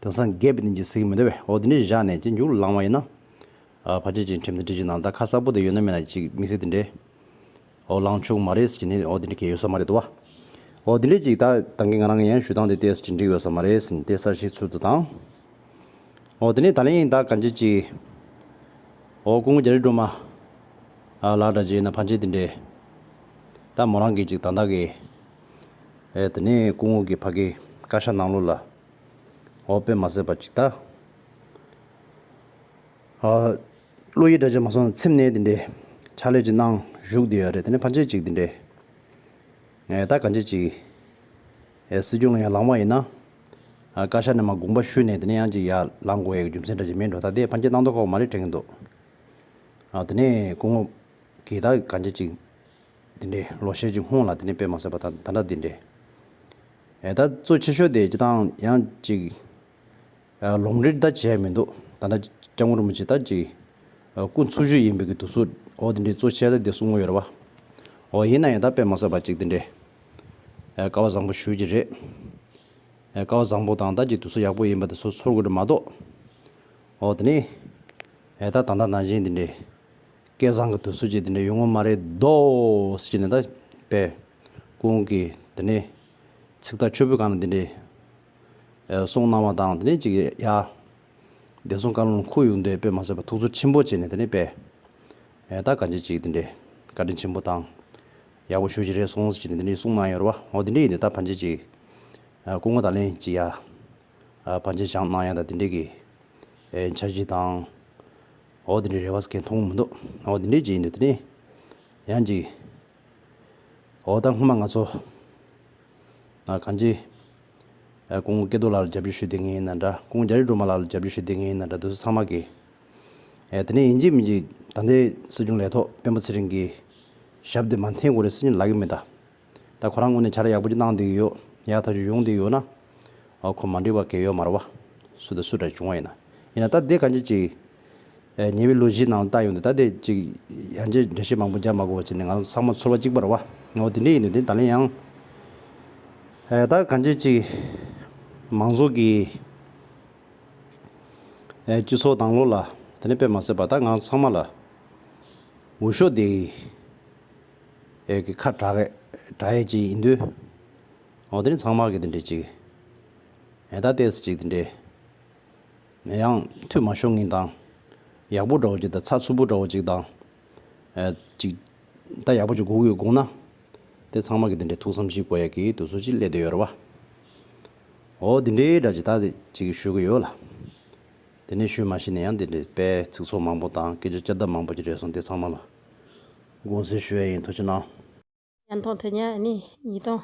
དེང་སང་རྒས་པའི་ནང་གི་ཟེར་གྱི་མི་འདུག་པས། འོ་དེ་འདྲ་བཞག་ནས་ཅིག་མཇུག་ལ་ལངས་པ་ཡིན་ན། ཨ་ཕལ་ཆེར་ཅིག་ཁྲིམས་དང་སྒྲིག་གཞི་ནང་ད་ཁ་གསལ་པོ་དེ་ཡོད་ན་མེད་ན་ཅིག་དམིགས་བསལ་དེ་འདྲས། འོ་ལངས་ཆོག་གི་མ་རེད་ཟེར་གྱི་ནས་འོ་དེ་འདྲ་གས་ཡོད་ས་མ་རེད་དོ་བ། འོ་དེ་འདྲས་ཅིག་ད་ད་གིན་ང་རང་གི་ཡང་ཞུ་སྟངས་དེ་ཏོག་ཙམ་ཅིག་འགྲིག་ཡོད་ས་མ་རེད་ཟེར་ནས་དེ་གསལ་བཤད་ཚུལ་དུ་དང་། འོ་དེ་ནས་ད་ལན་ད་གང་ཅི་ཅིག་ ཨོ་སྐུ་ངོ་རྒྱ་རི་སྒྲོལ་མ་ཨ་ལགས་འདྲ་ཅིག་ཡིན་ན་ཕན་ཆད་དེ་འདྲས། ད་མོ་རང་གིས་ཅིག་ད་ལྟ་གི་ཨེ་དེ་ནས་སྐུ་ངོ་གི་ཕ་གི་བཀའ་ཤག་ནང་ལོགས་ལ་ཨོ་དཔེ་མ་སྲིད་པ་ཅིག་ད་ཨ་བློ་ཡིད་འདྲ་ཅིག་མ་སོང་ན་ཚིམ་ནས་དེ་འདྲས་ཕྱག་ལས་ཅིག་གནང་བཞུགས་བསྡད་ཡོད་རེད། དེ་ནས་ཕན་ཆད་ཅིག་དེ་འདྲས་ཨེ་ད་གང་ཅི་ཅིག་ཨེ་སྲིད་སྐྱོང་ལ་ཡང་ལངས་པ་ཡིན་ན་ཨ་བཀའ་ཤག་ནས་མར་དགོངས་པ་ཞུས་ནས་དེ་ནས་ཡང་ཅིག་ཡར་ལངས་དགོས་ཡའི་རྒྱུ་མཚན་འདྲ་ཅིག་མེད་འགྲོ། ད་དེ་ཕན་ཆད་གནང་མདོག་ཁ་པོ་མ་རེད་དྲན་གྱི་འདུག་ཨ་དེ་ནས་སྐུ་ངོ་གིས་ད་གང་ཅི་ཅིག་དེ་འདྲའི་ལོ་ཤས་ཅིག་སྔོན་ལ་དེ་ནས་དཔེ་མ་སྲིད་པ་ད་ད་ལྟ་དེ་འདྲའི་ཨེ་ད་གཙོ་ཆེ་ཤོས་དེ་སྤྱིར་བཏང་ཡང་ཅིག་ཨ་ལོང་རེད་ད་བྱས་མི་འདུག་ད་ལྟ་སྐྱབས་མགོན་རིན་པོ་ཆེ་ད་ཅིག་ཨ་སྐུ་འཚོ་བཞུགས་ཡིན་པའི་གི་དུས་ཚོད་འོ་དེ་འདྲའི་གཙོ་ཆེ་ད་དེ་གསུང་གི་ཡོད་རེད་བ། འོ་ཡིན་ན་ཡང་ད་དཔེ་མ་སྲིད་པ་ཅིག་དེ་འདྲའི་ཨ་སྐལ་བ་བཟང་པོ་ཞུ་གི་རེད། ཨ་སྐལ་བ་བཟང་པོ་དང་ད་ཅིག་དུས་ཚོད་ཡག་པོ་ཡིན་པ་དེ་ཚོ་ཚོར་དགོས་རེད་མ་གཏོགས། འོ་དེ་ནས་ཨེ་ད་ད་ད་ནང་བཞིན་དེ་འདྲའི་སྐལ་བཟང་གི་དུས་ཚོད་ཅིག་དེ་འདྲའི་ཡོང་ངོ་མ་རེད་དོ་ཟེར་ནས་ད་དཔེ་སྐུ་ངོ་གིས་དེ་ནས་ཚིག་ཐག་ཆོད་པོའི་སྒང་ནས་དེ་འདྲའི་ཨེ་གསུང་གནང་བ་དང་། དེ་ནས་ཅིག་ཡ་བདེ་སྲུང་བཀའ་བློན་ཁུར་ཡོང་དུས་དཔེ་མ་སྲིད་པ་ཐུགས་ཚོར་ཆེན་པོ་བྱས་ནས་དེ་ནས་དཔེ་ཨེ་ད་གང་ཅི་ཅིག་དེ་འདྲའི་བཀའ་དྲིན་ཆེན་པོ་དང་ཡག་པོ་ཞེ་པོ་ཅིག་རེད་སོང་ཟེར་ནས་དེ་འདྲའི་གསུང་གནང་ཡོད་རེད་བ། འོ་དེ་འདྲ་ཡིན་དུས་ད་ཕན་ཆད་ཅིག་ཨ་སྐུ་ངོ་ད་ལན་ཅིག་ཡ་ཨ་ཕན་ཆད་བཞེངས་གནང་ཡ་ད་དེ་འདྲའི་གི་ཨེ་འཆར་གཞི་དང་། འོ་དེ་འདྲའི་རེ་བ་ཟེར་མཁན་མཐོང་གི་མི་འདུག་འོ་དེ་འདྲའི་ཅིག་ཡིན་དུས་དེ་ནས་ཡང་ཅིག་འོ་ད་སྔོན་མ་ང་ཚོ་ཨ་གང་ཅི་ཨ་སྐུ་ངོ་སྐལ་རྡོར་ལགས་ལ་རྒྱབ་སྐྱོར་ཞུ་བསྡད་མཁན་ཡིན་ན་འདྲ། སྐུ་ངོ་རྒྱ་རི་སྒྲོལ་མ་ལགས་ལ་རྒྱབ་སྐྱོར་ཞུ་བསྡད་མཁན་ཡིན་ན་འདྲ། དེ་ཚོ་ཚང་མ་གིས་ཨེ་དེ་ནས་ཡིན་གཅིག་མིན་གཅིག་ད་ལྟའི་སྲིད་སྐྱོང་ལས་ཐོག་སྤེན་པ་ཚེ་རིང་གི་ཞབས་དེ་མར་འཐེན་དགོས་རེད་ཟེར་ནས་ལབ་ཀྱི་མེད་ད། ད་ཁོ་རང་ངོས་ནས་བྱ་ར་ཡག་པོ་ཅིག་གནང་བསྡད་ཀྱི་ཡོད། ཡག་ཐག་ཆོད་ཡོང་བསྡད་ཀྱི་ཡོད་ན། ཨ་ཁོ་མ་འགྲིག་པ་གང་ཡང་ཡོད་མ་རེད་བ། སུ་དང་སུ་འདྲ་བྱུང་བ་ཡིན་ན། ཡིན་ན་ད་དེ་གང་ཅི་ཅིག་ཨེ་ཉེ་བའི་ལོ་བཞིའི་ནང་ལ་ད་ཡོང་དུས་ད་དེ་ཅིག་ཡང་ཅིག་འགྲེལ་བཤད་མང་པོ་རྒྱག་མ་དགོས་པ་བྱས་ནས་ང་ཚང་མ་ཚོར་བ་གཅིག་པ་རེད་བ། འོ་དེ་འདྲ་ཡིན་དུས་དེ་ད་ལན་ཡང་ཨེ་ད་གང་ཅི་ཅིག་མང་ཚོགས་ཀྱི་ཨེ་སྤྱི་ཚོགས་ནང་ལོགས་ལ་དེ་ནས་དཔེ་མ་སྲིད་པ་ད་ང་ཚང་མ་ལ་འོས་ཤོག་དེ་ཨེ་གི་ཁ་གྲག་གི་གྲག་ཡས་ཅིག་ཡིན་དུས། འོ་དེ་ནི་ཚང་མ་གི་དེ་འདྲས་ཅིག་ཨེ་ད་ཏོག་ཙམ་ཅིག་དེ་འདྲས་ཡང་འཐུས་མ་ཤོར་མཁན་དང་། ཡག་པོ་འདྲ་བོ་ཅིག་དང་ཚགས་ཚུད་པོ་འདྲ་བོ་ཅིག་དང་། ཨེ་ཅིག་ད་ཡག་པོ་ཅིག་དགོས་ཀྱི་ཡོད་དགོངས་ན། དེ་ཚང་མ་གི་དེ་འདྲས་ཐུགས་བསམ་བཞེས་དགོས་ཡ་གི་དུས་ཚོད་ཅིག་སླེབས་བསྡད་ཡོད་རེད་བ། འོ་དེ་འདྲས་འདྲ་ཅིག་ད་དེ་ཅིག་ཞུ་གི་ཡོད་ལ། དེ་ནས་ཞུས་མ་ཤེས་ན་ཡང་དེ་འདྲས་དཔེ་ཚིག་ཚོགས་མང་པོ་དང་སྐད་ཆ་བསྐྱར་ལྡབ་མང་པོ་ཅིག་རེད་སོང་། དེ་ཚང་མ་ལ་དགོངས་སེལ་ཞུ་ཡ་ཡིན། ཐུགས་རྗེ་གནང་། བརྙན་ཐུང་དེ་ཉིད་ནི་ཉིས་སྟོང་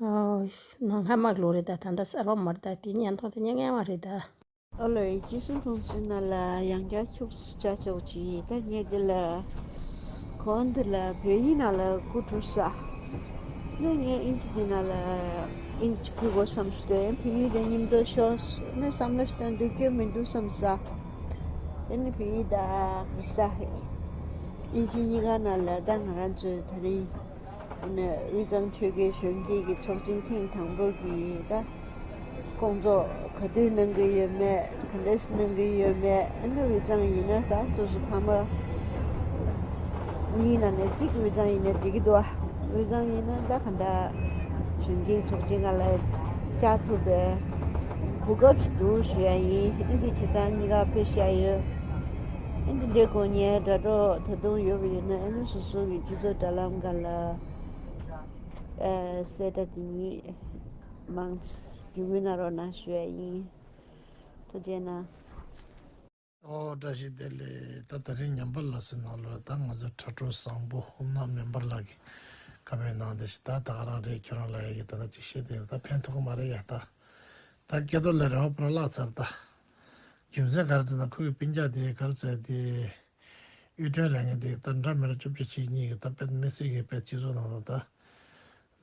ཨོ་ནང་སྔ་མ་ལོ་རེད་ད། ད་ལྟ་གསར་པ་མ་རེད་ད། དེ་བརྙན་ཐུང་དེ་ཉིད་སྔ་མ་རེད་ད། ཨོ་ལོ་ཡི་ཅི་སུ་ཕུང་སུ་ན་ལ་ཡང་བསྐྱར་ཁྱུག་ཙམ་བྱ་ཆོག་ཅི། ད་ངས་འདི་ལ་གོང་འདི་ལ་བོད་ཡིག་ནང་ལ་སྐུ་དྲུག་ས་ནས་ངས་ཨིན་ཇི་འདི་ནང་ལ་ཨིན་ཇི་ཕུལ་དགོས་བསམ་སྟེ། བོད་ཡིག་དེ་མཉམ་དུ་ཤོག་ནས་བསམ་བློ་ཞིག་བཏང་འདུག་རྒྱུ་མི་འདུག་བསམ་ས། དེ་ནི་བོད་ཡིག་དང་རེད་ས་ཨིན་ཇི་གཉིས་ཀ་ནང་ལ་ད་ང་རང་ཚོའི་ད་རིང་ཨ་ནི་དབུས་གཙང་ཆོལ་ཁའི་གཞོན་སྐྱེས་ཀྱི་ཚོགས་ཆེན་ཐེངས་དང་པོ་གི་ད་སྐོང་ཚོགས་ག་དུས་གནང་གི་ཡོད་མེད། ག་འདྲས་གནང་གི་ཡོད་མེད། ཨ་ནི་དབུས་གཙང་ཡིན་ན་ད་སོ་སོ་ཕ་མ་གཉིས་ནང་ནས་གཅིག་དབུས་གཙང་ཡིན་ན་འགྲིག་གི་འདུག་ཨ། དབུས་གཙང་ཡིན་ན་ད་ག་འདྲ་གཞོན་སྐྱེས་ཚོགས་ཆེན་སྒང་ལ་བཅར་ཐུབ་པའི་གོ་སྐབས་ཤིག་འདུག་ཞུ་ཡ་ཡིན། ཨ་འདི་བྱས་ཙང་གཉིས་ཀ་ཕེབས་བཞག་ཡོད། ཨ་འདི་འདྲའི་སྒོ་ནས་དྲ་གྲོགས་ད་དུང་ཡོད་པ་ཡིན་ན་ཨ་ནི་སོ་སོ་གི་སྤྱི་ཚོགས་དྲ་ལམ་སྒང་ལ་ཨ་གསལ་བསྒྲགས་དེ་ཉིད་མང་ཙམ་རྒྱུས་མངའ་གནང་རོགས་གནང་ཞུ་ཡ་ཡིན། ཐུགས་རྗེ་གནང་། ཨོ་བཀྲ་ཤིས་བདེ་ལེགས། ད་དེ་རིང་ཉམས་པ་སླར་གསོའི་ནང་ལོགས་ད་ང་ཚོ་དྲ་གྲོགས་བཟང་པོ་ཧོམ་ནག་མེམ་བར་ལགས་ཀྱིས་བཀའ་མོལ་གནང་བསྡད་ཤག་ད་ད་ག་རང་རེད། ཁྱོད་རང་ལབ་ཡ་གི་ད་ལྟ་ཅིག་བཤད་བསྡད་ཡོད། ད་ཕན་ཐོགས་ཀྱི་མ་རེད་ཡ། ད་ད་སྐལ་རྡོར་ལགས་རེ་བ་པོ་ར་བརླག་ཚར་ད། རྒྱུ་མཚན་ག་རེ་ཟེར་ན་ཁོ་གི་སྤུན་ཀྱག་དེ་ག་རེ་ཟེར་དེ། གཡུ་སྒྲོན་ལབ་མཁན་དེ་ད་འདྲ་མི་འདྲ་བཅོ་བརྒྱད་བྱེད་གཉིས་ཀྱི་ད་དཔེ་མི་སྲིད་ཀྱི་དཔེ་སྤྱི་ཚོགས་ནང་ལ་ད་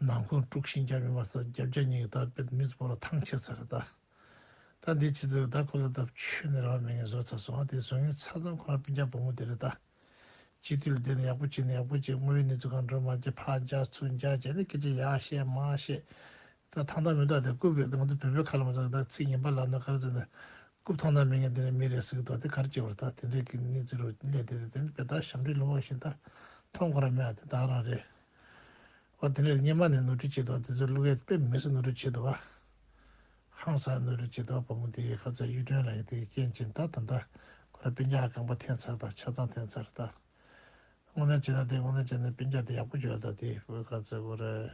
ནང་ཁུལ་དཀྲུག་ཤིང་རྒྱབ་ཡོད་མ་ཚད་རྒྱབ་རྒྱབ་གཉིས་ཀྱི་ད་དཔེ་མི་ཚེ་བོ་ལ་ཐང་ཆད་ཚར་རེད་ད། ད་འདི་ཕྱི་ཚོད་ད་ཁོ་ལ་ད་ཆོས་ནས་རང་མི་ངན་བཟོ་ཚར་སོང་། ཨ་དེ་བཟོ་མཁན་ཆ་ཚང་ཁོ་རང་སྤུན་ཀྱག་བུ་མོ་དེ་རེད་ད། སྤྱི་འཐུས་ལ་བསྡད་ནས་ཡག་པོ་བྱས་ནས་ཡག་པོ་བྱས། དངོས་ཡོད་གནས་ཚུལ་གང་འགྲོ་མ་བྱས། ཕར་འཇགས་ཚུར་འཇགས་བྱས་ནས་སྐད་ཆ་ཡར་བཤད་མར་བཤད། ད་ཐང་ཐང་མི་འདུག་དེ་སྐུ་བེད་དེ་ང་ཚོ་བོད་པའི་ཁ་ལ་མ་ཚོ་ད་ཚིག་ངན་པ་ལབ་ན་ག་རེ་ཟེར་ན། རྐུབ་ཐང་ཐང་མི་ངན་དེ་ནས་མི་རེད་ཟེར་གི་འདུག་དེ་ག་རེ་བྱེད་བར་ད་དེ་འདྲའི་གི་གནས་ཚུལ་རུ་སླེབས་དེ་དེ་དེ་ནི་བེད་ད་ཞབས་འདྲེན་ལུང་པ་བཞིན་ད་མཐོང་ཁོ་ར་མེད་ཨ། དེ་ད་རང་རེད། ཨོ་དེ་འདྲ་སྔོན་མ་ནས་ནོར་འཁྲུལ་བྱེད་འདུག་དེ་ཚོ་བླུག་ཡས་དཔེ་མི་སྲིད་ནོར་འཁྲུལ་བྱེད་འདུག་ཨ། ཧང་སང་ནོར་འཁྲུལ་བྱེད་འདུག་བུ་མོ་དེ་ག་ཚོད་གཡུ་སྒྲོན་ལབ་ཡ་དེ་རྐྱེན་བྱས་ད་ད་ལྟ་ཁོ་ སྤུན་ཀྱག་རྐང་པ་འཐེན་ཚར་དང་ཆ་ཚང་འཐེན་ཚར་དང་། དངོས་གནས་བྱས་ན་དེ་དངོས་གནས་བྱས་ན་སྤུན་ཀྱག་དེ་ཡག་པོ་བྱོས་དང་དེ་བོད་ག་ཚོད་གོ་རེད།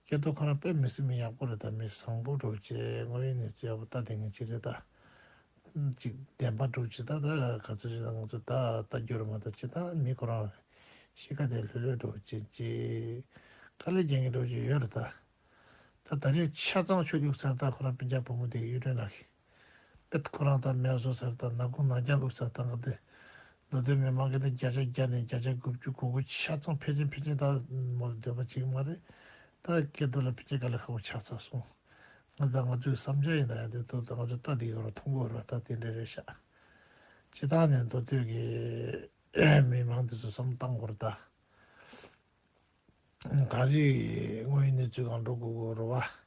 སྐལ་རྡོར་ཁོ་རང་དཔེ་མི་སྲིད་མི་ཡག་པོ་རེད་ད། མི་བཟང་པོ་འགྲོ་བྱས་དངོས་ཡོད་གནས་ཚུལ་ཡག་པོ་ལྟ་དེ་ངེས་ཅི་རེད་ད། ཅིག་བདེན་པ་འགྲོ་ཅི་ད་ད་ག་ཚོད་ཅི་ད་ང་ཚོ་ད་ལྟ་རྒྱུ་རེད་མ་གཏོགས་ཅི་ད་མི་ཁོ་རང་གཤིས་ཀ་དེ་ལྷོད་ལྷོད་འགྲོ་ཅི་ཅི་དཀའ་ལས་རྒྱག་མཁན་འགྲོ་ཅི་ཡོད་རེད་ད། ད་ད་རེས་ཆ་ཚང་ཆོས་ལུགས་ཚར་ད་ཁོ་རང་སྤུན་ཀྱག་བུ་མོ་དེ་གི་གཡུ་སྒྲོན་ལགས་ཀྱིས། པད་ཁོ་རང་དང་མེ་བཟོ་ཟེར་དང་ནག་ཁུང་ནག་རྐྱང་བླུགས་ས་དང་ག་དེ། མདོ་སྟོད་མི་མང་གི་དེ་བརྒྱ་ཆ་བརྒྱ་ནས་བརྒྱ་ཆ་དགུ་བཅུ་གོ་དགུ་ཆ་ཚང་ཕལ་ཆེར་ཕལ་ཆེར་ད་མོ་ལ་འདོད་པ་བྱེད་ཀྱི་མ་རེད། ད་སྐལ་རྡོར་ལ་ཕལ་ཆེར་དཀའ་ལས་ཁག་པོ་ཆགས་ཚར་སོང་། ང་ད་ང་ཚོའི་བསམ་འཆར་ཡིན་ད་ཡང་དེ་ཐུག་ད་ང་ཚོ་ལྟ་དེ་ཡོད་ར་མཐོང་གི་ཡོད་ར་ད་དེ་འདྲ་རེད་ཤག་སྤྱི་བཏང་ནས་མདོ་སྟོད་ཀྱི་མི་མང་དེ་ཚོ་བསམ་བློ་བཏང་དགོས་རེད་ད། ག་རེ་དངོས་ཡོད་གནས་ཚུལ་གང་འགྲོ་དགོས་དགོས་རེད་བ།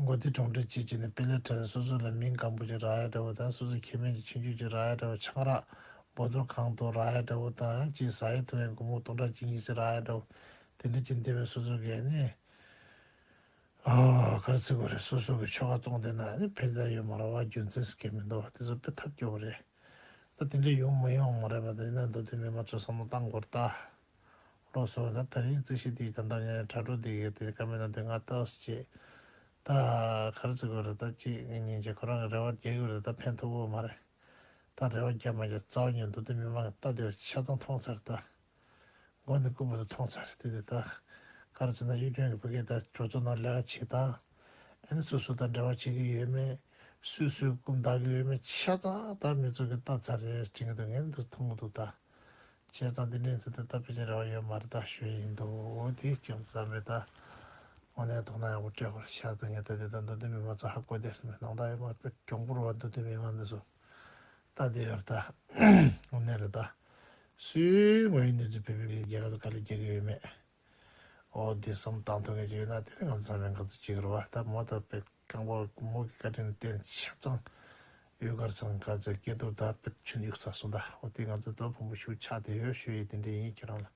མགོ་བདེ་གྲོང་ཁྲེགས་བྱེད་ཀྱི་ནས་དཔེ་ལས་ཁྲལ་སོ་སོ་ལ་མིང་སྐམ་པོ་ཅིག་རག་ཡ་འདྲ་བོ་དང་སོ་སོ་ཁེ་ཕན་ཅིག་ཆུང་ཆུང་ཅིག་རག་ཡ་འདྲ་བོ་ཆང་རག་བོ་ཏོལ་གང་དུ་རག་ཡ་འདྲ་བོ་དང་ཅིག་ཟ་ཡ་འཐུང་ཡ་སྒོར་མོ་སྟོང་ཕྲག་གཅིག་གཉིས་ཅིག་རག་ཡ་འདྲ་བོ་དེ་འདྲ་ཅིག་འདེབས་པའི་སོ་སོ་གས་ནི། ཨོ་ག་རེ་ཟེར་དགོས་རེད། སོ་སོ་གི་ཆོལ་ཁ་བཙོང་བསྡད་ན་ནི་ཕན་ཐོགས་ཡོད་མ་རེད་བ། རྒྱུ་མཚན་ཟེར་མཁན་མི་འདུག་བ། དེ་ཚོ་དཔེ་ཐབས་སྐྱོ་བོ་རེད། ད་དེ་འདྲ་ཡོང་མི་ཡོང་མ་རེད་པ། དེ་ཡིན་ན་མདོ་སྟོད་མི་མང་ཚོ་བསམ་བློ་བཏང་དགོས་རེད་ད། རོགས་སོ་ད་ད་རིང་རྩིས་གཞི་དེ་ད་ལྟ་ངས་དྲ་གྲོགས་དེ་གས་དེ་བཀའ་མོལ་གནང་དུས་ང་ལྟ་བ་ཟེར་བྱས། ད་ག་རེ་ཟེར་དགོས་རེད། ད་ཅིག་ངས་ཉིན་བྱས་ཁོ་རང་གི་རེ་བ་རྒྱག་གི་རེད། ད་ཕན་ཐོགས་ཡོད་མ་རེད། ད་རེ་བ་རྒྱག་མ་རྒྱག་རྩ་བ་ཉིད་མདོ་སྟོད་མི་མང་གི་ལྟ་བདེ་བ་ཆ་ཚང་མཐོང་ཚར་ད། མགོ་ནས་རྐུབ་བར་དུ་མཐོང་ཚར། དེ་དེ་ད་ག་རེ་ཟེར་ན་གཡུ་སྒྲོན་གྱི་ཕ་གིར་ད་གྲོས་ཚོགས་ནང་ལས་ཀ་བྱེད་སྟངས། ཨ་ནི་སོ་སོ་དང་འབྲེལ་བ་བྱེད་ཀྱི་ཡོད་མེད། སུས་སུའི་རྐུབ་འདར་གྱི་ཡོད་མེད་ཆ་ཚང་ད་མི་ཚོ་གིས་ལྟ་ཚར་རེད་དྲན་གྱི་འདུག་ངས་འདི་མཐོང་གི་འདུག་ད། བྱས་ཙང་འདི་འདྲའི་ཚོ་ད་ད་ཕལ་ཆེར་རེ་བ་ཡོད་མ་རེད་ད་ཞུ་ཡི་ཡིན་འདུག་འོ་དེ་ཅུང་ཙམ་རེད་ད། དངོས་གནས་དོ་སྣང་ཡག་པོ་སྤྲད་དགོས་རེད་ཤག་ད་ངས་ད་དེ་ད་མདོ་སྟོད་མི་མང་ཚོ་ཧ་གོ་བསྡད་སོང་། ནང་ད་ཡོད་མ་རེད། དཔེ་གྱོང་པོ་རེད་བ། མདོ་སྟོད་མི་མང་འདི་ཚོ་ད་དེ་ཡོད་རེད་ད། དངོས་གནས་རེད་ད། སུའི་ངོས་ཡིན་ནས་ཚོ་བོད་པའི་རྒྱལ་ཁབ་ཚོ་དཀའ་ལས་རྒྱག་གི་ཡོད་མེད། འོ་དེ་བསམ་བཏང་ཐུབ་མཁན་ཅིག་ཡོད་ན་དེ་ནི་ང་ཚོ་ཚང་མས་འགན་འཁྲི་ཅིག་རེད་བ། ད་མོ་ད་དཔེ་རྐང་པ་མོ་གི་བཀའ་དྲིན་བརྟེན་ཆ་ཚང་ཡུལ་གར་ཚང་གར་ཚང་སྐལ་རྡོར་ད་དཔེ་ཆུན་ཡུག་ཚ་སོང་ད། འོ་དེ་ང་ཚོ་བློ་ཕམ་པོ་ཞུ་ཆགས་དེ་ཡོད་ཞུ་ཡི་དེ་འདྲ་ཡིན། ཁྱེད་རང་ལ་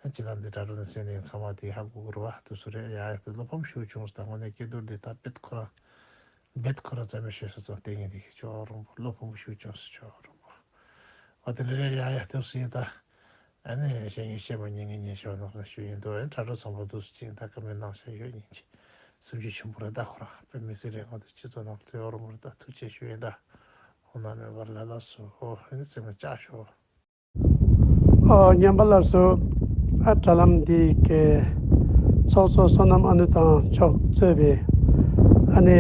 ཨ་ཅི་ད་འདི་དྲ་གྲོགས་ནས་སེམས་ནས་ཚང་མ་དེ་ཧ་གོ་གི་རེད་བ། དུ་སུ་རེད་ཡ་ཡ་དེ་བློ་ཕམ་ཞུ་བྱུང་སོང་ད། དངོས་གནས་སྐལ་རྡོར་འདི་ད་དཔེ་ཁོ་རང་རྦད་ཁོ་རང་རྩ་མེད་བྱས་སོང་ཙང་ལྟས་ངན་འདི་ཁྱོད་རང་པོ་བློ་ཕམ་པོ་ཞུ་བྱུང་སོང་ཁྱོད་རང་པོ། འོ་དེ་འདྲ་རེད་ཡ་ཡ་དུ་སུ་ཡིན་ད། ཨ་ནི་བཤད་ངན་བཤད་མ་ཉན་ངན་ཉན་བཤད་པ་ནང་ལ་ཞུ་ཡིན་འདུག་ཨ་ནི་དྲ་གྲོགས་ཚང་པོ་འདུག་སུ་ཅིག་ད་བཀའ་མོལ་གནང་བཤད་ཡོད་ཉིན་གྱི་སེམས་རྒྱུད་ཆེན་པོ་རེད་ད། ཁོ་རང་དཔེ་མི་སྲིད་རེད། ང་ཚོ་སྤྱི་ཚོགས་ནང་ལ་ཡོད་རུང་མ་རེད་ད། ཐུགས་རྗེ་ཞུ་ཡིན་ད། ཧོ་ན་མེད་པར་ལ་ལ་སོ་ཧོ་ཨ་ནི་སེམས་ལ་བཅག་ཤོག་ཨོ་ཉན་པ་ལ་སོ། ཨ་དྲ་ལམ་འདི་གའི་ཚོགས་གཙོ་བསོད་ནམས་ཨ་ནུ་ཐང་མཆོག་གཙོས་པའི་ཨ་ནི་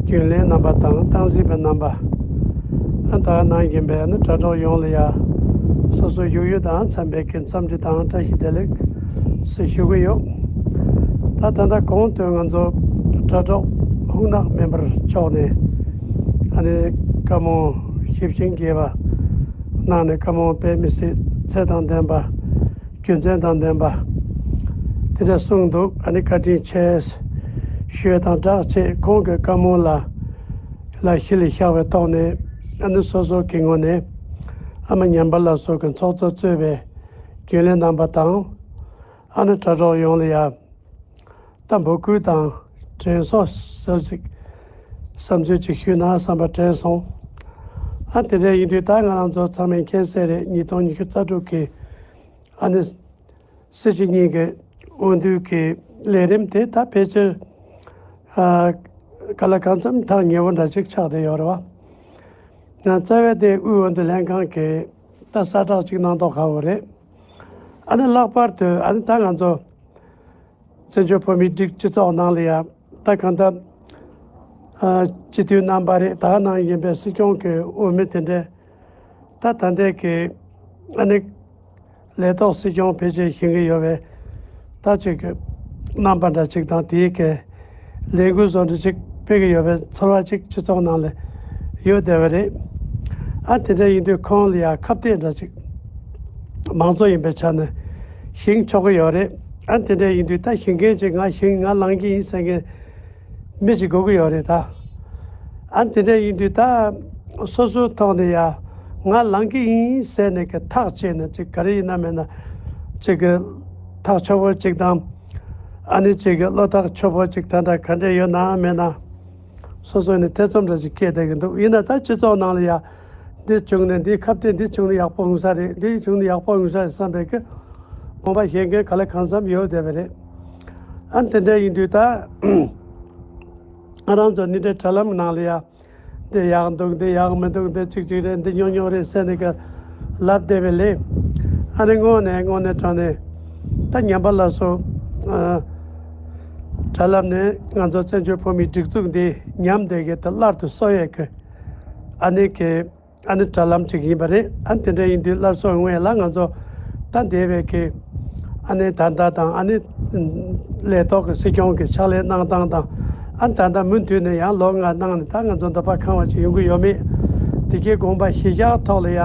རྒྱུན་ལས་རྣམ་པ་དང་སྟངས་འཛིན་པ་རྣམ་པ། ཨ་ད་ག་ནང་བཞིན་པའི་ཨ་ནི་དྲ་གྲོགས་ཡོངས་ལ་ཡ་སོ་སོ་ཡུལ་ཡུལ་དང་འཚམས་པའི་གི་འཚམས་འདྲི་དང་བཀྲ་ཤིས་བདེ་ལེགས་སུ་ཞུ་གི་ཡོད། ད་ད་ལྟ་གོང་དུ་ང་ཚོ་དྲ་གྲོགས་ཧུང་ནག་མེ་འབར་མཆོག་ནས་ཨ་ནི་བཀའ་མོལ་ཞིབ་ཅིང་རྒྱས་པ་གནང་ནས་བཀའ་མོལ་དཔེ་མི་སྲིད་ཚད་དང་ལྡན་པ་རྒྱུ་མཚན་དང་ལྡན་པ་དེ་འདྲ་གསུངས་འདུག་ཨ་ནི་བཀའ་དྲིན་ཆེ་ཞུ་ཡ་དང་སྦྲགས་བྱས་ཁོང་གི་བཀའ་མོལ་ལ་ལ་གཞི་ལ་བཞག་པའི་ཐོག་ནས་ཨ་ནི་སོ་སོ་གི་ངོས་ནས་ཨ་མ་ཉམས་པ་ལ་སོགས་ཀྱི་ཚོགས་གཙོ་གཙོས་པའི་རྒྱུན་ལས་རྣམ་པ་དང་ཨ་ནི་དྲ་གྲོགས་ཡོངས་ལ་ཡ། ད་འབོད་སྐུལ་དང་དྲན་གསོ་ཟེར་ཅིག་བསམ་ཚུལ་ཅིག་ཞུས་ན་བསམ་པ་དྲན་སོང་། ཨ་དེ་འདྲ་ཡིན་དུས་ད་ང་རང་ཚོ་ཚང་མས་མཁྱེན་གསལ་རེད། ཉིས་སྟོང་ཉི་ཤུ་རྩ་དྲུག་གི་ཨ་ནི་སྲིད་སྤྱི་གཉིས་ཀྱི་འོས་བསྡུ་གི་ལས་རིམ་དེ་ད་ཕལ་ཆེར་ཨ་ག་ལ་གང་འཚམ་ཐག་ཉེ་བོ་འདྲ་ཅིག་ཆགས་བསྡད་ཡོད་རེད་བ། ང་རྩ་བའི་དེ་དབུས་འོས་བསྡུ་ལྷན་ཁང་གི་ད་གསལ་བསྒྲགས་ཅིག་གནང་མདོག་ཁ་པོ་རེད། ཨ་ནི་ལྷག་པར་དུ་ཨ་ནི་ད་ང་ཚོ་བཙན་བྱོལ་བོད་མིའི་སྒྲིག་སྤྱི་ཚོགས་ནང་ལ་ཡང་ད་གང་ལྟར་ཨ་སྤྱི་འཐུས་རྣམ་པ་རེད། ད་ག་ནང་བཞིན་པའི་སྲིད་སྐྱོང་གི་འོས་མི་དེ་འདྲས་ད་ད་ལྟའི་གི་ཨ་ནི་ལས་ཐོག་སྲིད་སྐྱོང་ཕལ་ཆེར་བཞེངས་ཀྱི་ཡོད་པའི་ད་ཅིག་གི་རྣམ་པ་འདྲ་ཅིག་དང་དེའི་གི་ལས་འགུལ་བཟོ་འདྲ་ཅིག་སྤེལ་གྱི་ཡོད་པའི་ཚོར་བ་ཅིག་སྤྱི་ཚོགས་ནང་ལ་ཡོད་བསྡད་པ་རེད། ཨ་དེ་འདྲ་ཡིན་དུས་ཁོང་ལ་ཡང་ཁ་གཏད་འདྲ་ཅིག་མང་གཙོ་ཡིན་པའི་ཆ་ནས་བཞེངས་ཆོག་གི་ཡོད་རེད། ཨ་དེ་འདྲ་ཡིན་དུས་ད་བཞེངས་མཁན་ཅིག་ང་བཞེངས་ང་ལངས་ཀྱི་ཡིན་ཟེར་མཁན་མི་ཅིག་དགོས་ཀྱི་ཡོད་རེད་ད། ཨ་དེ་འདྲ་ཡིན་དུས་ད་སོ་སོའི་ཐོག་ནས་ཡང་ང་ལངས་ཀྱི་ཡིན་ཟེར་ནས་ཀྱི་ཐག་བཅད་ནས་ཅིག་ག་རེ་ཡིན་ན་མིན་ན་ཅིག་གི་ཐག་ཆོད་པོ་ཅིག་དང་ཨ་ནི་ཅིག་གི་བློ་ཐག་ཆོད་པོ་ཅིག་ད་འདྲ་ག་འདྲ་ཡོད་ན་མེད་ན་ སོ་སོ་ནས་ཐེ་ཚོམ་འདྲ་ཞིག་སྐྱེས་བསྡད་ཀྱི་འདུག་ཡིན་ན་ད་སྤྱི་ཚོགས་ནང་ལ་ཡ་འདི་བྱུང་ནས་འདི་ཁ་གཏད་འདི་བྱུང་ནས་ཡག་པོ་ཡོང་ས་རེད། འདི་བྱུང་ནས་ཡག་པོ་ཡོང་ས་རེད་བསམ་པའི་གི་དགོངས་པ་བཞེས་མཁན་ག་ལེ་གང་འཚམ་ཡོད་བསྡད་པ་རེད། ཨ་དེ་འདྲ་ཡིན་དུས་ད་ང་རང་ཚོ་འདི་འདྲའི་དྲ་ལམ་ནང་ལ་ཡ། འདི་ཡག་འདུག་འདི་ཡག་མི་འདུག་འདི་གཅིག་གཅིག་རེད། འདི་ཉོ་ཉོ་རེད་ཟེར་ནས་ཀྱི་ལབ་བསྡད་པའི་ལས། ཨ་ནི་དངོས་གནས་དངོས་གནས་དྲང་གནས་ད་ཉམས་པ་སླར་གསོ། ཨ། དྲ་ལམ་ནས་ང་ཚོ་བཙན་བྱོལ་བོད་མིའི་སྒྲིག་འཛུགས་འདི་ཉམས་བསྡད་ཀྱི་ད་སླར་དུ་གསོ་ཡས་ཀྱི་ཨ་ནི་ཀྱི་ཨ་ནི་དྲ་ལམ་ཅིག་ཡིན་པ་རེད། ཨ་ནི་དེ་འདྲ་ཡིན་དུས་སླར་གསོ་ཡོང་བའི་ལ་ང་ཚོ་ད་འདས་པའི་ཀྱི་ཨ་ནི་ད་ལྟ་དང་ཨ་ནི་ལས་ཐོག་གི་སྲིད་སྐྱོང་གི་ཕྱག་ལས་གནང་སྟངས་དང་། ཨ་ནི་ད་ལྟ་མུ་མཐུད་ནས་ཡང་ལོ་ལྔ་གནང་ནས་ད་ང་ཚོ་འདོད་པ་ཁེངས་པ་ཅིག་ཡོང་གི་ཡོད་མེད། དེ་གའི་དགོངས་པ་གཞི་བཞག་ཐོག་ལ་ཡ།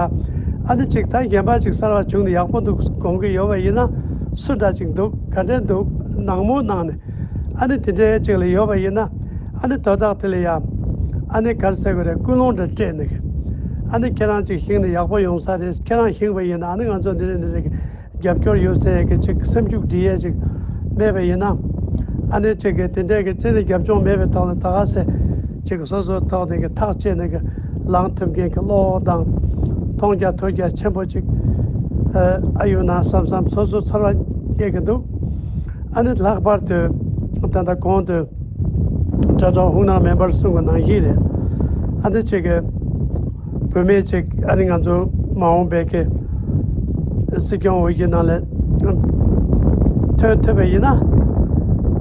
ཨ་ནི་ཅིག་ད་གཞན་པ་ཅིག་གསར་བ་བྱུང་ནས་ཡག་པོ་འདུག་དགོངས་ཀྱི་ཡོད་པ་ཡིན་ན། སུ་འདྲ་ཅིག་འདུག་ག་འདྲ་འདུག་ནང་མོལ་གནང་ནས། ཨ་ནི་དེ་འདྲའི་ཅིག་ལ་ཡོད་པ་ཡིན་ན། ཨ་ནི་དོ་བདག་དེ་ལ་ཡ། ཨ་ནི་ག་རེ་ཟེར་དགོས་རེད། ཀུན་སློང་འདྲ་སྤྲད་ནས། ཨ་ནི་ཁྱེད་རང་ཅིག་ཤེས་ན་ཡག་པོ་ཡོང་ས་རེད། ཁྱེད་རང་ཤེས་པ་ཡིན་ན་ཨ་ནི་ང་ཚོ་འདི་རེད་འདི་རེད། རྒྱབ་སྐྱོར་ཡོད་ཟེར་ཡས་ཀྱི་ཅིག་སེམས་ཤུགས་སྒྲིལ་ཡས་ཅིག་མེད་པ་ཡིན་ན། ཨ་ནི་ཅིག་གི་དེ་འདྲས་ཀྱི་རྩེ་ནས་རྒྱབ་ལྗོངས་མེད་པའི་ཐོག་ནས་ད་ག་སེ་ཅིག་སོ་སོའི་ཐོག་ནས་ཀྱི་ཐག་བཅད་ནས་ཀྱི་ལངས་ཐུབ་མཁན་གྱི་བློ་དང་། མཐོང་རྒྱ་ཐོས་རྒྱ་ཆེན་པོ་ཅིག་ཨ་ཡོད་ན་བསམ་བསམ་སོ་སོ་ཚོར་བ་སྐྱེ་གི་འདུག་ཨ་ནི་ལྷག་པར་དུ་ད་ལྟ་གོང་དུ་དྲ་གྲོགས་ཧུང་ནང་མེམ་བར་གསུང་གི་ནང་བཞིན་རེད། ཨ་ནི་ཅིག་གི་བུད་མེད་ཅིག་ཨ་ནི་ང་ཚོ་མ་འོངས་པའི་གི་སྲིད་སྐྱོང་འོས་བསྡུ་ནང་ལ་ཐོན་ཐུབ་པ་ཡིན་ན།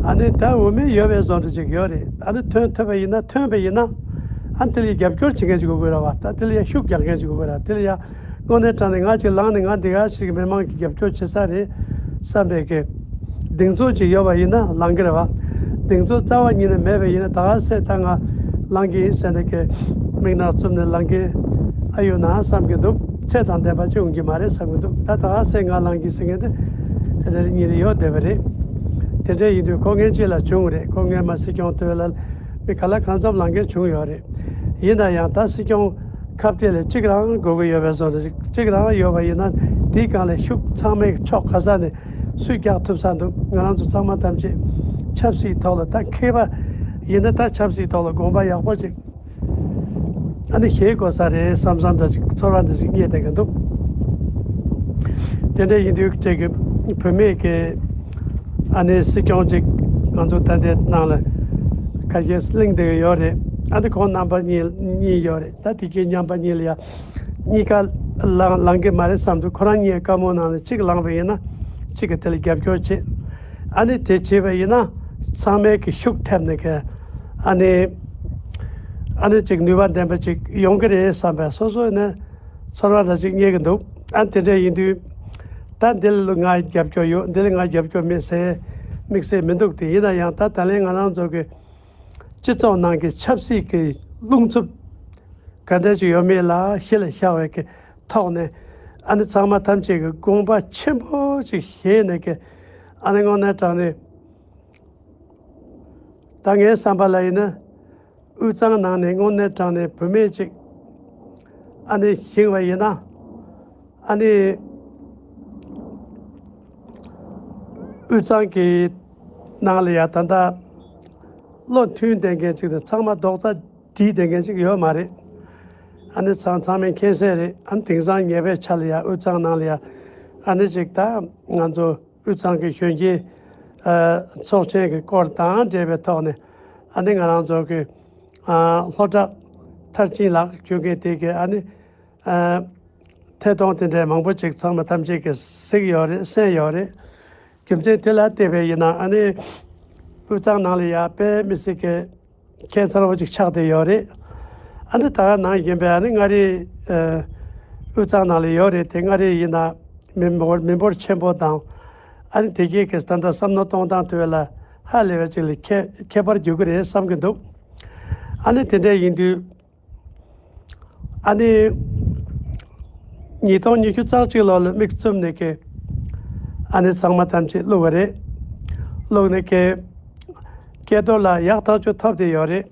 ཨ་ནི་ད་འོས་མི་ཡོད་པའི་བཟོ་འདྲ་ཅིག་ཡོད་རེད། ཨ་ནི་ཐོན་ཐུབ་པ་ཡིན་ན། ཐོན་པ་ཡིན་ན་ཨ་ནི་དེ་ལ་རྒྱབ་སྐྱོར་བྱེད་མཁན་ཅིག་དགོས་རེད་བ། ད་དེ་ལ་ཡ་ཤུགས་རྒྱག་མཁན་ཅིག་དགོས་རེད། དེ་ལ་ཡ་དངོས་གནས་དྲང་ནས་ང་ཅིག་ལངས་ནས་ང་འདི་ག་ཞིག་མི་མང་གི་རྒྱབ་སྐྱོར་བྱེད་ས་རེད་བསམ་པའི་གི་གདེང་ཚོད་ཅིག་ཡོད་པ་ཡིན་ན་ལངས་ཀྱི་རེད་བ། གདེང་ཚོད་རྩ་བ་ཉིད་ནས་མེད་པ་ཡིན་ན། ད་ག་སེ་ད་ང་ལངས་ཀྱི་ཡིན་ཟེར་ནས་ཀྱི་མིག་ནག་བཙུམ་ནས་ལངས་ཀྱི་ཨ་ཡོད་ན་བསམ་གྱི་འདུག་ཚད་དང་ལྡན་པ་ཅིག་ཡོང་གི་མ་རེད་བསམ་གྱི་འདུག་ད་ད་ག་སེ་ང་ལངས་ཀྱི་ཟེར་མཁན་དེ་རེ་རེ་གཉིས་རེ་ཡོད་བསྡད་པ་རེད། དེ་འདྲ་ཡིན་དུས་ཁོ་ངའི་རྗེས་ལ་བྱུང་རེད། ཁོ་ངའི་མ་སྲིད་སྐྱོང་དེ་བས་ལ་མི་ག་ལ་གང་འཚམ་ལངས་མཁན་བྱུང་ཡོད་རེད། ཡིན་ན་ཡང་ད་སྲིད་སྐྱོང་ཁ་གཏད་ལ་གཅིག་རང་དགོས་ཀྱི་ཡོད་པའི་བཟོ་འདྲ་ཞིག་གཅིག་རང་ཡོད་པ་ཡིན་ན། དེའི་སྒང་ལ་ཤུགས་ཚང་མས་ཕྱོགས་ག་ས་ནས་སུས་རྒྱག་ཐུབ་ས་འདུག་ང་རང་ཚོ་ཚང་མ་ཐམས་ཅད་ཆབ་སྲིད་ཐོག་ལ་ད་མཁས་པ་ཡིན་ན། ད་ཆབ་སྲིད་ཐོག་ལ་དགོངས་པ་ཡག་པོ་ཅིག་ཨ་ནི་བཞེས་དགོས་ས་རེད་བསམ་བསམ་འདྲ་ཞིག་ཚོར་བ་འདྲ་ཞིག་རྙེད་བསྡད་ཀྱི་འདུག་དེ་འདྲ་ཡིན་དུས་ཅིག་གི་བུད་མེད་ཀྱི་ཨ་ནི་སྲིད་སྐྱོང་ཅིག་ང་ཚོ་ད་ལྟའི་ནང་ལ་ཁ་ཤས་གླེང་བསྡད་ཀྱི་ཡོད་རེད། ཨ་ནི་ཁོང་རྣམ་པ་གཉིས་གཉིས་ཡོད་རེད། ད་དེ་གའི་མཉམ་པ་གཉིས་ལ་ཡ་གཉིས་ཀ་ལངས་ལངས་ཀྱི་མ་རེད་བསམ་དུས། ཁོ་རང་གཉིས་བཀའ་མོལ་ནང་ནས་གཅིག་ལངས་པ་ཡིན་ན་གཅིག་གིས་དེ་ལ་རྒྱབ་སྐྱོར་བྱེད། ཨ་ནི་དེ་བྱས་པ་ཡིན་ན་ཚང་མས་ཀྱི་ཤུགས་ཐེབས་ནས་ཀྱི་ཨ་ནི་ཨ་ནི་ཅིག་ནུས་པ་ལྡན་པ་ཅིག་ཡོང་གི་རེད་བསམ་པའི་སོ་སོ་ནས་ཚོར་བ་འདྲ་ཅིག་རྙེད་ཀྱི་འདུག་ཨ་དེ་འདྲ་ཡིན་དུས་ད་འདི་ལ་ང་རྒྱབ་སྐྱོར་ཡོད། འདི་ལ་ང་རྒྱབ་སྐྱོར་མེད་ཟེར་དམིགས་བསལ་མི་འདུག་དེ་ཡིན་ན་ཡང་ད་ད་ལན་ང་རང་ཚོ་གི་སྤྱི་ཚོགས་ནང་གི་ཆབ་སྲིད་ཀྱི་རླུང་འཚུབ་ག་འདྲ་ཅིག་ཡོད་མེད་ལ་གཞི་ལ་བཞག་པའི་གི་ཐོག་ནས་ཨ་ནི་ཚང་མ་ཐམས་ཅད་ཀྱི་དགོངས་པ་ཆེན་པོ་ཅིག་བཞེས་ནས་ཀྱི་ཨ་ནི་དངོས་གནས་དྲང་ནས་ད་ངའི་བསམ་པ་ལ་ཡིན་ན། དབུས་གཙང་ནང་ནས་དངོས་གནས་དྲང་ནས་བུད་མེད་ཅིག་ཨ་ནི་བཞེངས་པ་ཡིན་ན། ཨ་ནི་དབུས་གཙང་གི་ནང་ལ་ཡ་ད་ལྟ་བློ་མཐུན་བསྡད་མཁན་ཅིག་དང་ཚང་མ་རྡོག་རྩ་སྒྲིལ་བསྡད་མཁན་ཅིག་ཡོད་མ་རེད། ཨ་ནི་ཚང་ཚང་མས་མཁྱེན་གསལ་རེད། ཨ་ནི་དེང་སང་ཉེ་བའི་ཆར་ལ་ཡ་དབུས་གཙང་ནང་ལ་ཡ་ཨ་ནི་ཅིག་ད་ང་ཚོ་དབུས་གཙང་གི་གཞོན་སྐྱེས་ཨ་ཚོགས་ཆེན་གྱི་སྐོར་དང་འབྲེལ་བའི་ཐོག་ནས་ཨ་ནི་ང་རང་ཚོ་གི་ཨ་ལྷོ་བྲག་མཐར་ཕྱིན་ལགས་ཁྱོད་ཀྱིས་དེ་གའི་ཨ་ནི་ཨ་ཐད་གཏོང་དེ་འདྲའི་མང་པོ་ཅིག་ཚང་མ་ཐམས་ཅད་ཀྱིས་གཟིགས་ཡོད་རེད། གསན་ཡོད་རེད། རྒྱུ་མཚན་དེ་ལ་བལྟས་པས་ཡིན་ན་ཨ་ནི་དབུས་གཙང་ནང་ལ་ཡ་དཔེ་མི་སྲིད་ཀྱི་ཁྱད་མཚར་པོ་ཅིག་ཆགས་བསྡད་ཡོད་རེད། ཨ་ནི་ད་ག་ནང་བཞིན་པའི་ཨ་ནི་མངའ་རིས་ཨ་དབུས་གཙང་ནང་ལ་ཡོད་རེད་དེ། མངའ་རིས་ཡིན་ན་མི་འབོར་མི་འབོར་ཆེན་པོ་དང་ཨ་ནི་དེ་གའི་གི་ད་ལྟ་བསམ་བློ་གཏོང་སྟངས་དེ་བས་ལ་ཧ་ལས་པ་ཅིག་ལ་ཁྱད་ཁྱད་པར་འགྱུར་གི་རེད་བསམ་གྱི་འདུག་ཨ་ནི་དེ་འདྲ་ཡིན་དུས། ཨ་ནི་ཉིས་སྟོང་ཉི་ཤུ་རྩ་གཅིག་ལོ་ལ་མིག་བཙུམ་ནས་ཀྱི་ཨ་ནི་ཚང་མ་ཐམས་ཅད་བླུགས་པ་རེད། བླུགས་ནས་ཀྱི་སྐལ་རྡོར་ལགས་ཡག་ཐག་ཆོད་ཐོབ་བསྡད་ཡོད་རེད།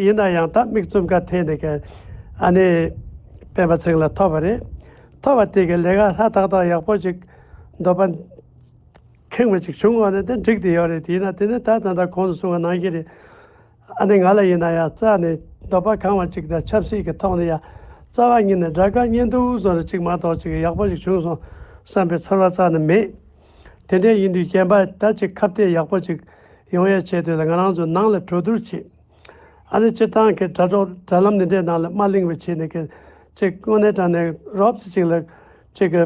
ཡིན་ན་ཡང་ད་མིག་བཙུམ་ཁ་ཐེན་ནས་ཀྱི་ཨ་ནི་སྤེན་པ་ཚེ་རིང་ལགས་ཐོབ་པ་རེད། ཐོབ་པ་དེ་གི་ལས་ཀ་ཧྲ་ཏག་ཏག་ཡག་པོ་ཅིག་འདོད་པ་ཁེངས་པ་ཅིག་བྱུང་བ་ནི་དེ་འགྲིག་བསྡད་ཡོད་རེད། དེ་ཡིན་ན་དེ་ནི་ད་ད་ལྟ་གོང་དུ་གསུངས་པ་ནང་བཞིན་རེད། ཨ་ནི་ང་ལ་ཡིན་ན་ཡང་རྩ་ནས་འདོད་པ་ཁེངས་པ་ཅིག་དང་ཆབ་སྲིད་ཀྱི་ཐོག་ནས་ཡང་རྩ་བ་ཉིད་ནས་དགྲ་དགའ་གཉེན་སྡུག་བཟོ་འདྲ་ཅིག་མ་གཏོགས་ཅིག་ཡག་པོ་ཞིག་བྱུང་སོང་བསམ་པའི་ཚོར་བ་རྩ་ནས་མེད། དེ་འདྲ་ཡིན་དུས་གཞན་པ་ད་ཅིག་ཁ་གཏད་ཡག་པོ་ཅིག་ཡོང་ཡ་ཆེད་དུ་ལ་ང་རང་ཚོ་ནང་ལ་གྲོས་བསྡུར་བྱེད། ཨ་ནི་སྤྱིར་བཏང་གི་དྲ་གྲོགས་དྲ་ལམ་འདི་འདྲའི་ནང་ལ་མ་གླེང་བའི་ཆེད་ནས་ཀྱི་ཅིག་དངོས་གནས་དྲང་གནས་རོབ་ཙམ་ཅིག་ལ་ཅིག་གི་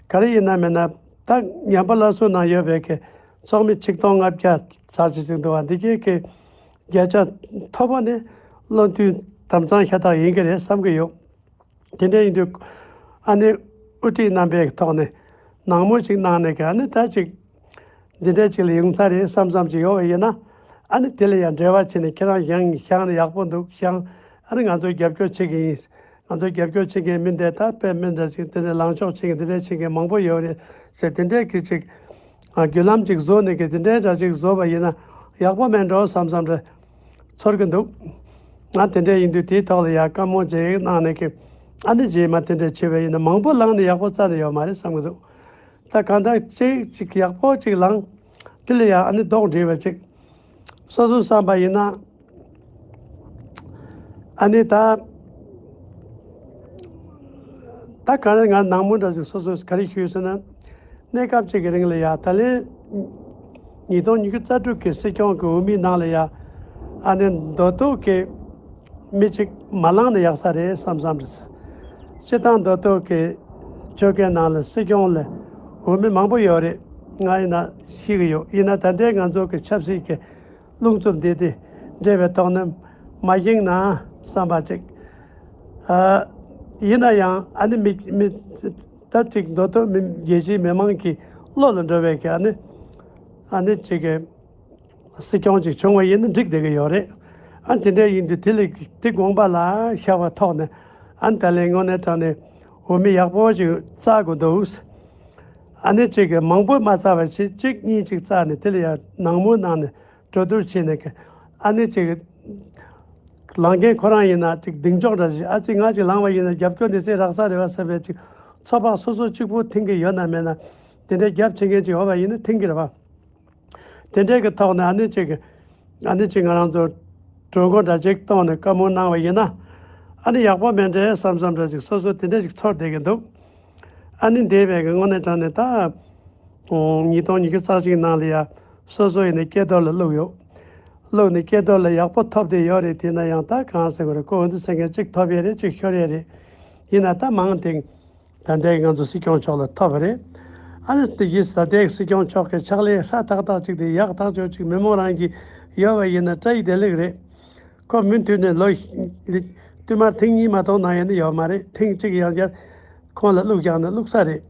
ག་རེ་ཡིན་ན་མིན་ན་ད་ཉམས་པ་སླར་གསོ་ནང་ཡོད་པའི་གི་ཚོགས་མི་ཆིག་སྟོང་ལྔ་བརྒྱ་ཙམ་ཅིག་ཅིག་འདུག་བ། འདི་གའི་གི་བརྒྱ་ཆ་མཐོ་པོ་ནི་བློ་མཐུན་དམ་གཙང་ཤ་སྟག་ཡིན་གི་རེད་བསམ་གི་ཡོད། དེ་འདྲ་ཡིན་དུས་ཨ་ནི་དབུ་ཁྲིད་རྣམ་པའི་ཐོག་ནས་ནང་མོལ་ཅིག་གནང་ནས་ཀྱི་ཨ་ནི་ད་ཅིག་འདི་འདྲ་ཅིག་ལ་ཡོང་ཚར་རེད་བསམ་བསམ་ཅིག་ཡོད་པ་ཡིན་ན། ཨ་ནི་དེ་ལ་ཡང་འབྲེལ་བ་བྱས་ནས་ཁྱེད་རང་བཞེངས་བཞེངས་ནས་ཡག་པོ་འདུག་བཞེངས། ཨ་ནི་ང་ཚོ་རྒྱབ་སྐྱོར་བྱེད་ཀྱི་ཡིན། ང་ཚོ་རྒྱབ་སྐྱོར་བྱེད་མཁན་མི་འདི་ད་དཔེ་མི་འདྲ་ཅིག་དེ་འདྲའི་ལངས་ཕྱོགས་བྱེད་མཁན་དེ་འདྲ་བྱེད་མཁན་མང་པོ་ཡོད་རེད་ཟེར། དེ་འདྲའི་གི་ཅིག་ཨ་བརྒྱུད་ལམ་ཅིག་བཟོ་ནས་གི་དེ་འདྲའི་འདྲ་ཅིག་བཟོ་བ་ཡིན་ན་ཡག་པོ་མེད་འགྲོ་བསམ་བསམ་རེད། ཚོར་གི་འདུག་ང་དེ་འདྲ་ཡིན་དུས་དེའི་ཐོག་ལ་ཡང་བཀའ་མོལ་རྒྱ་ཡིག་གནང་ནས་ཀྱི་ཨ་ནི་རྗེས་མ་དེ་འདྲ་བྱས་པ་ཡིན་ན་མང་པོ་ལངས་ནས་ཡག་པོ་རྩ་ནས་ཡོད་མ་རེད་བསམ་གི་འདུག་ད་གང་ལྟར་ཅིག་ཅིག་ཡག་པོ་ཅིག་ལངས། དེ་ལ་ཡང་ཨ་ནི་རྡོག་འགྲིལ་བ་ཅིག་སོ་སོ་བསམ་པ་ཡིན་ན། ཨ་ནི་ད་ད་ག་རེ་ང་ནང་མོལ་འདྲ་ཞིག་སོ་སོས་ག་རེ་ཞུས་ཟེར་ན། གནས་སྐབས་གཅིག་གི་རིང་ལ་ཡ་ད་ལན་ཉིས་སྟོང་ཉི་ཤུ་རྩ་དྲུག་གི་སྲིད་སྐྱོང་གི་འོས་མིའི་ནང་ལ་ཡ་ཨ་ནི་མདོ་སྟོད་ཀྱི་མི་གཅིག་མ་ལངས་ན་ཡག་ས་རེད་བསམ་བསམ་རེད། སྤྱིར་བཏང་མདོ་སྟོད་ཀྱི་ཆོལ་ཁའི་ནང་ལ་སྲིད་སྐྱོང་ལ་འོས་མི་མང་པོ་ཡོད་རེད། ང་ཡིན་ན་ཤེས་ཀྱི་ཡོད། ཡིན་ན་ད་ལྟའི་ང་ཚོ་གི་ཆབ་སྲིད་ཀྱི་རླུང་འཚུབ་འདི་དེ་འདྲ་བའི་ཐོག་ནས་མ་བཞེངས་ན་བསམ་པ་ཅིག་ཨ། ཡིན་ན་ཡང་ཨ་ནི་མི་མི་ད་ཅིག་མདོ་སྟོད་མི་རྒྱལ་སྤྱིའི་མི་མང་གི་བློ་ལ་འགྲོ་བའི་གི་ཨ་ནི་ཨ་ནི་ཅིག་གི་སྲིད་སྐྱོང་ཅིག་བྱུང་བ་ཡིན་ན་འགྲིག་བསྡད་ཀྱི་ཡོད་རེད། ཨ་དེ་འདྲ་ཡིན་དུས་དེ་ལས་དེ་དགོངས་པ་ལ་བཞག་པ་ཐོག་ནས་ཨ་ནི་ད་ལན་དངོས་གནས་དྲང་ནས་འོས་མི་ཡག་པོ་ཅིག་བཙལ་དགོས་འདུག་ཨ་ནི་ཅིག་གི་མང་པོ་མ་བཙལ་བ་ཅིག་གཅིག་གཉིས་ཅིག་བཙལ་ནས་དེ་ལ་ཡང་ནང་མོལ་གནང་ནས་གྲོས་བསྡུར་བྱས་ནས་ཀྱི་ཨ་ནི་ཅིག་ལངས་མཁན་ཁོ་རང་ཡིན་ན་ཅིག་གདེང་འཇོག་འདྲ་ཞིག་ཨ་ཙི་ང་ཅིག་ལངས་པ་ཡིན་ན་རྒྱབ་སྐྱོར་འདི་ཚེ་རག་ས་རེད་བ་ཟེར་བའི་ཅིག་ཚོད་དཔག་སོ་སོ་གཅིག་པུ་འཐེན་གྱི་ཡོད་ན་མེད་ན་དེ་འདྲའི་རྒྱབ་བྱེད་མཁན་ཅིག་ཡོད་པ་ཡིན་ན་འཐེན་གྱི་རེད་བ། དེ་འདྲའི་གི་ཐོག་ནས་ཨ་ནི་ཅིག་ཨ་ནི་ཅིག་ང་རང་ཚོ་གྲོས་འགོ་འདྲ་ཅིག་བཏོན་ནས་བཀའ་མོལ་གནང་བ་ཡིན་ན་ཨ་ནི་ཡག་པོ་མེད་འདྲ་བསམ་བསམ་འདྲ་ཅིག་སོ་སོ་དེ་འདྲ་ཅིག་ཚོར་བསྡད་ཀྱི་འདུག་ཨ་ནི་འདས་པའི་གི་དངོས་གནས་དྲང་གནས་ད། ཉིས་སྟོང་ཉི་ཤུ་རྩ་གཅིག་ནང་ལ་ཡ་སོ་སོ་ཡིན་ནས་སྐལ་རྡོར་ལ་བླུགས་ཡོད། བླུགས་ནས་སྐལ་རྡོར་ལ་ཡག་པོ་ཐོབ་བསྡད་ཡོད་རེད། དེ་ན་ཡང་ད་གང་ཟེར་དགོས་རེད། ཁོ་འོས་བསྡུ་ཟེར་མཁན་གཅིག་ཐོབ་ཡས་རེད། གཅིག་ཤོར་ཡས་རེད། ཡིན་ན་ད་མང་སྟེང་ད་ལྟའི་ང་ཚོ་སྲིད་སྐྱོང་མཆོག་ལ་ཐོབ་པ་རེད། ཨ་ནི་དེ་ཡིས་ད་ལྟའི་སྲིད་སྐྱོང་མཆོག་གི་ཕྱག་ལས་ཧྲ་ཐག་ཐག་ཅིག་དེ་ཡག་ཐག་ཆོད་ཅིག་མི་མང་རང་གིས་ཡོད་པ་ཡིན་ན་བཀྲ་ཤིས་བདེ་ལེགས་རེད། ཁོ་མུ་མཐུད་ནས་ལོ་བསྟུད་མར་ཐེངས་གཉིས་མ་གཏོགས་གནང་ཡ་ནི་ཡོད་མ་རེད། ཐེངས་གཅིག་ཡང་བསྐྱར་ཁོང་ལ་བླུགས་བཞག་ན་བླུགས་ས་རེད།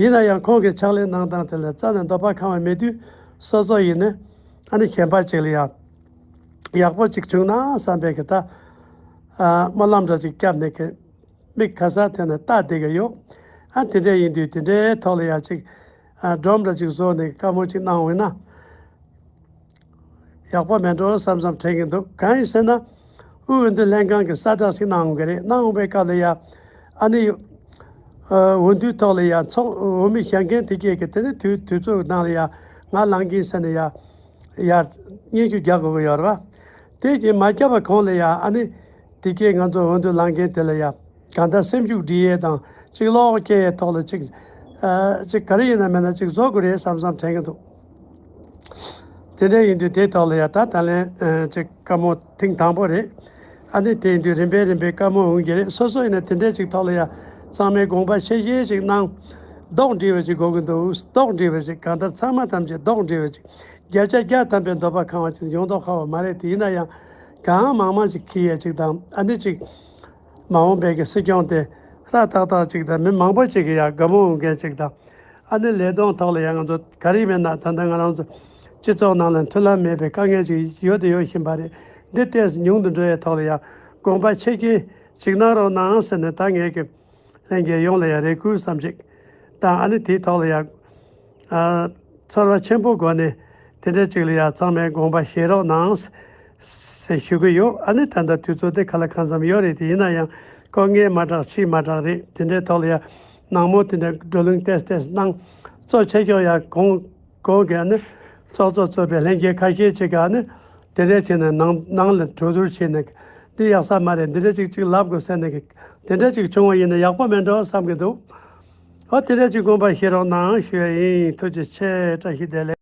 ཡིན་ན་ཡང་ཁོང་གི་ཕྱག་ལས་གནང་སྟངས་དེ་ལ་རྩ་ནས་འདོད་པ་ཁེངས་པ་མེད་དུས་སོ་སོ་ཡིན་ན་ཨ་ནི་གཞན་པ་ཅིག་ལ་ཡང་ཡག་པོ་ཅིག་བྱུང་ན་བསམ་པའི་གི་ད་སྨོན་ལམ་འདྲ་ཅིག་བརྒྱབ་ནས་གི་མིག་ག་ས་དེ་ནས་ལྟ་བསྡད་གི་ཡོད། ཨ་དེ་འདྲ་ཡིན་དུས་དེ་འདྲའི་ཐོག་ལ་ཡང་ཅིག་སྒྲོམ་འདྲ་ཅིག་བཟོ་ནས་བཀའ་མོལ་ཅིག་གནང་འོང་ན། ཡག་པོ་མེད་འགྲོ་བསམ་བསམ་དྲན་གྱི་འདུག་གང་ཡིན་ཟེར་ན། དབུས་འོས་བསྡུ་ལྷན་ཁང་གི་གསལ་བསྒྲགས་ཤིག་གནང་འོང་གི་རེད། གནང་འོང་པའི་སྐབས་ལ་ཡ། ཨ་ནི། འོས་བསྡུའི་ཐོག་ལ་ཡ་ཚོགས་འོས་མི་བཞེངས་མཁན་དེ་གས་ཀྱི་དེ་ནི་དུས་དུས་ཚོད་ནང་ལ་ཡ་ང་ལངས་ཀྱིན་ཟེར་ནས་ཡ། ཡ། སྙན་ཞུ་རྒྱག་དགོས་ཀྱི་ཡོད་རེད་བ། དེ་གས་མ་བརྒྱབ་པ་གོང་ལ་ཡ་ཨ་ནི། དེ་གས་ང་ཚོ་འོས་བསྡུ་ལངས་མཁན་དེ་ལ་ཡ། གང་ལྟར་སེམས་ཤུགས་སྒྲིལ་ཡས་དང་གཅིག་ལོག་སྐྱེ་ཡས་ཐོག་ལ་གཅིག་ཨ། གཅིག་ག་རེ་ཡིན་ན་མིན་ན་གཅིག་བཟོ་དགོས་རེད་བསམ་བསམ་དྲན་གྱི་འདུག་དེ་འདྲ་ཡིན་དུས་དེའི་ཐོག་ལ་ཡ་ད་ད་ལན་ཨ། གཅིག་བཀའ་མོལ་ཐེངས་དང་པོ་རེད། ཨ་ནི་དེ་ཡིན་དུས་རིམ་པས་རིམ་པས་བཀའ་མོལ་འོང་གི་རེད། སོ་སོ་ཡིན་ན་དེ་འདྲའི་གཅིག་ཐོག་ལ་ཡ་ཚང་མས་དགོངས་པ་ཆེ་བཞེས་ཅིག་གནང་། རྡོག་འགྲིལ་བ་ཅིག་དགོས་ཀྱི་འདུག་རྡོག་འགྲིལ་བ་ཅིག་གང་ལྟར་ཚང་མ་ཐམས་ཅད་རྡོག་འགྲིལ་བ་ཅིག་བརྒྱ་ཆ་བརྒྱ་ཐམ་པའི་འདོད་པ་ཁེངས་པ་ཅིག་ཡོང་མདོག་ཁ་བ་མ་རེད། དེ་ཡིན་ན་ཡང་གང་མང་མང་ཅིག་འཁྱེར་ཡས་ཅིག་དང་ཨ་ནི་ཅིག་མ་འོངས་པའི་གི་སྲིད་སྐྱོང་དེ་ཧྲ་ཏག་ཏག་ཅིག་དང་མི་མང་པོ་ཅིག་གི་ཡ་དགའ་མོས་འོང་མཁན་ཅིག་དང་། ཨ་ནི་ལས་དོན་ཐོག་ལ་ཡང་ང་ཚོ་ག་རེ་མེད་ན་ད་ལྟ་ང་རང་ཚོ་སྤྱི་ཚོགས་ནང་ལ་མཐུན་ལམ་མེད་པའི་དཀའ་ངལ་ཅིག་ཡོད་དུ་ཡོད་བཞིན་པ་རེད། འདི་ཏོག་ཙམ་ཉུང་དུ་འགྲོ་ཡའི་ཐོག་ལ་ཡང་དགོངས་པ་ཆེ་བསྐྱེད་ཅིག་གནང་རོགས་གནང་ཟེར་ནས་ད་ངས་ཀྱི་ལྷན་རྒྱས་ཡོངས་ལ་ཡང་རེ་སྐུལ་བསམ་ཅིག་དང་། ཨ་ནི་དེའི་ཐོག་ལ་ཡང་ཨ། ཚོར་བ་ཆེན་པོ་སྒོ་ནས་དེ་འདྲ་ཅིག་ལ་ཡང་ཚང་མས་དགོངས་པ་བཞེས་རོགས་གནང་ཟེར་ཞུ་གི་ཡོད། ཨ་ནི་ད་ལྟ་དུས་ཚོད་དེ་ག་ལ་གང་འཚམ་ཡོད་རེད། དེ་ཡིན་ན་ཡང་ཁོ་སྔས་མ་དྲག་ཕྱིས་མ་དྲག་རེད། དེ་འདྲའི་ཐོག་ལ་ཡང་ནང་མོལ་དེ་འདྲ་བགྲོ་གླེང་ཏོག་ཙམ་ཏོག་ཙམ་གནང་། གཙོ་ཆེ་ཤོས་ཡང་གོང་གོང་གི་ཨ་ནི་ཚོགས་གཙོ་གཙོས་པའི་ལྷན་རྒྱས་ཁ་ཤས་ཅིག་གིས་ཨ་ནི་ དེ་འདྲ་བྱས་ནས་ནང་ནང་ལ་གྲོས་བསྡུར་བྱས་ནས་འདི་ཡག་ས་མ་རེད། འདི་འདྲ་ཅིག་ཅིག་ལབ་དགོས་ཟེར་ནས་དེ་འདྲ་ཅིག་བྱུང་བ་ཡིན་ན་ཡག་པོ་མེད་འགྲོ་བསམ་གྱི་འདུག་ཨོ་དེ་འདྲ་ཅིག་དགོངས་པ་བཞེས་རོགས་གནང་ཞུ་ཡ་ཡིན། ཐུགས་རྗེ་ཆེ། བཀྲ་ཤིས་བདེ་ལེགས།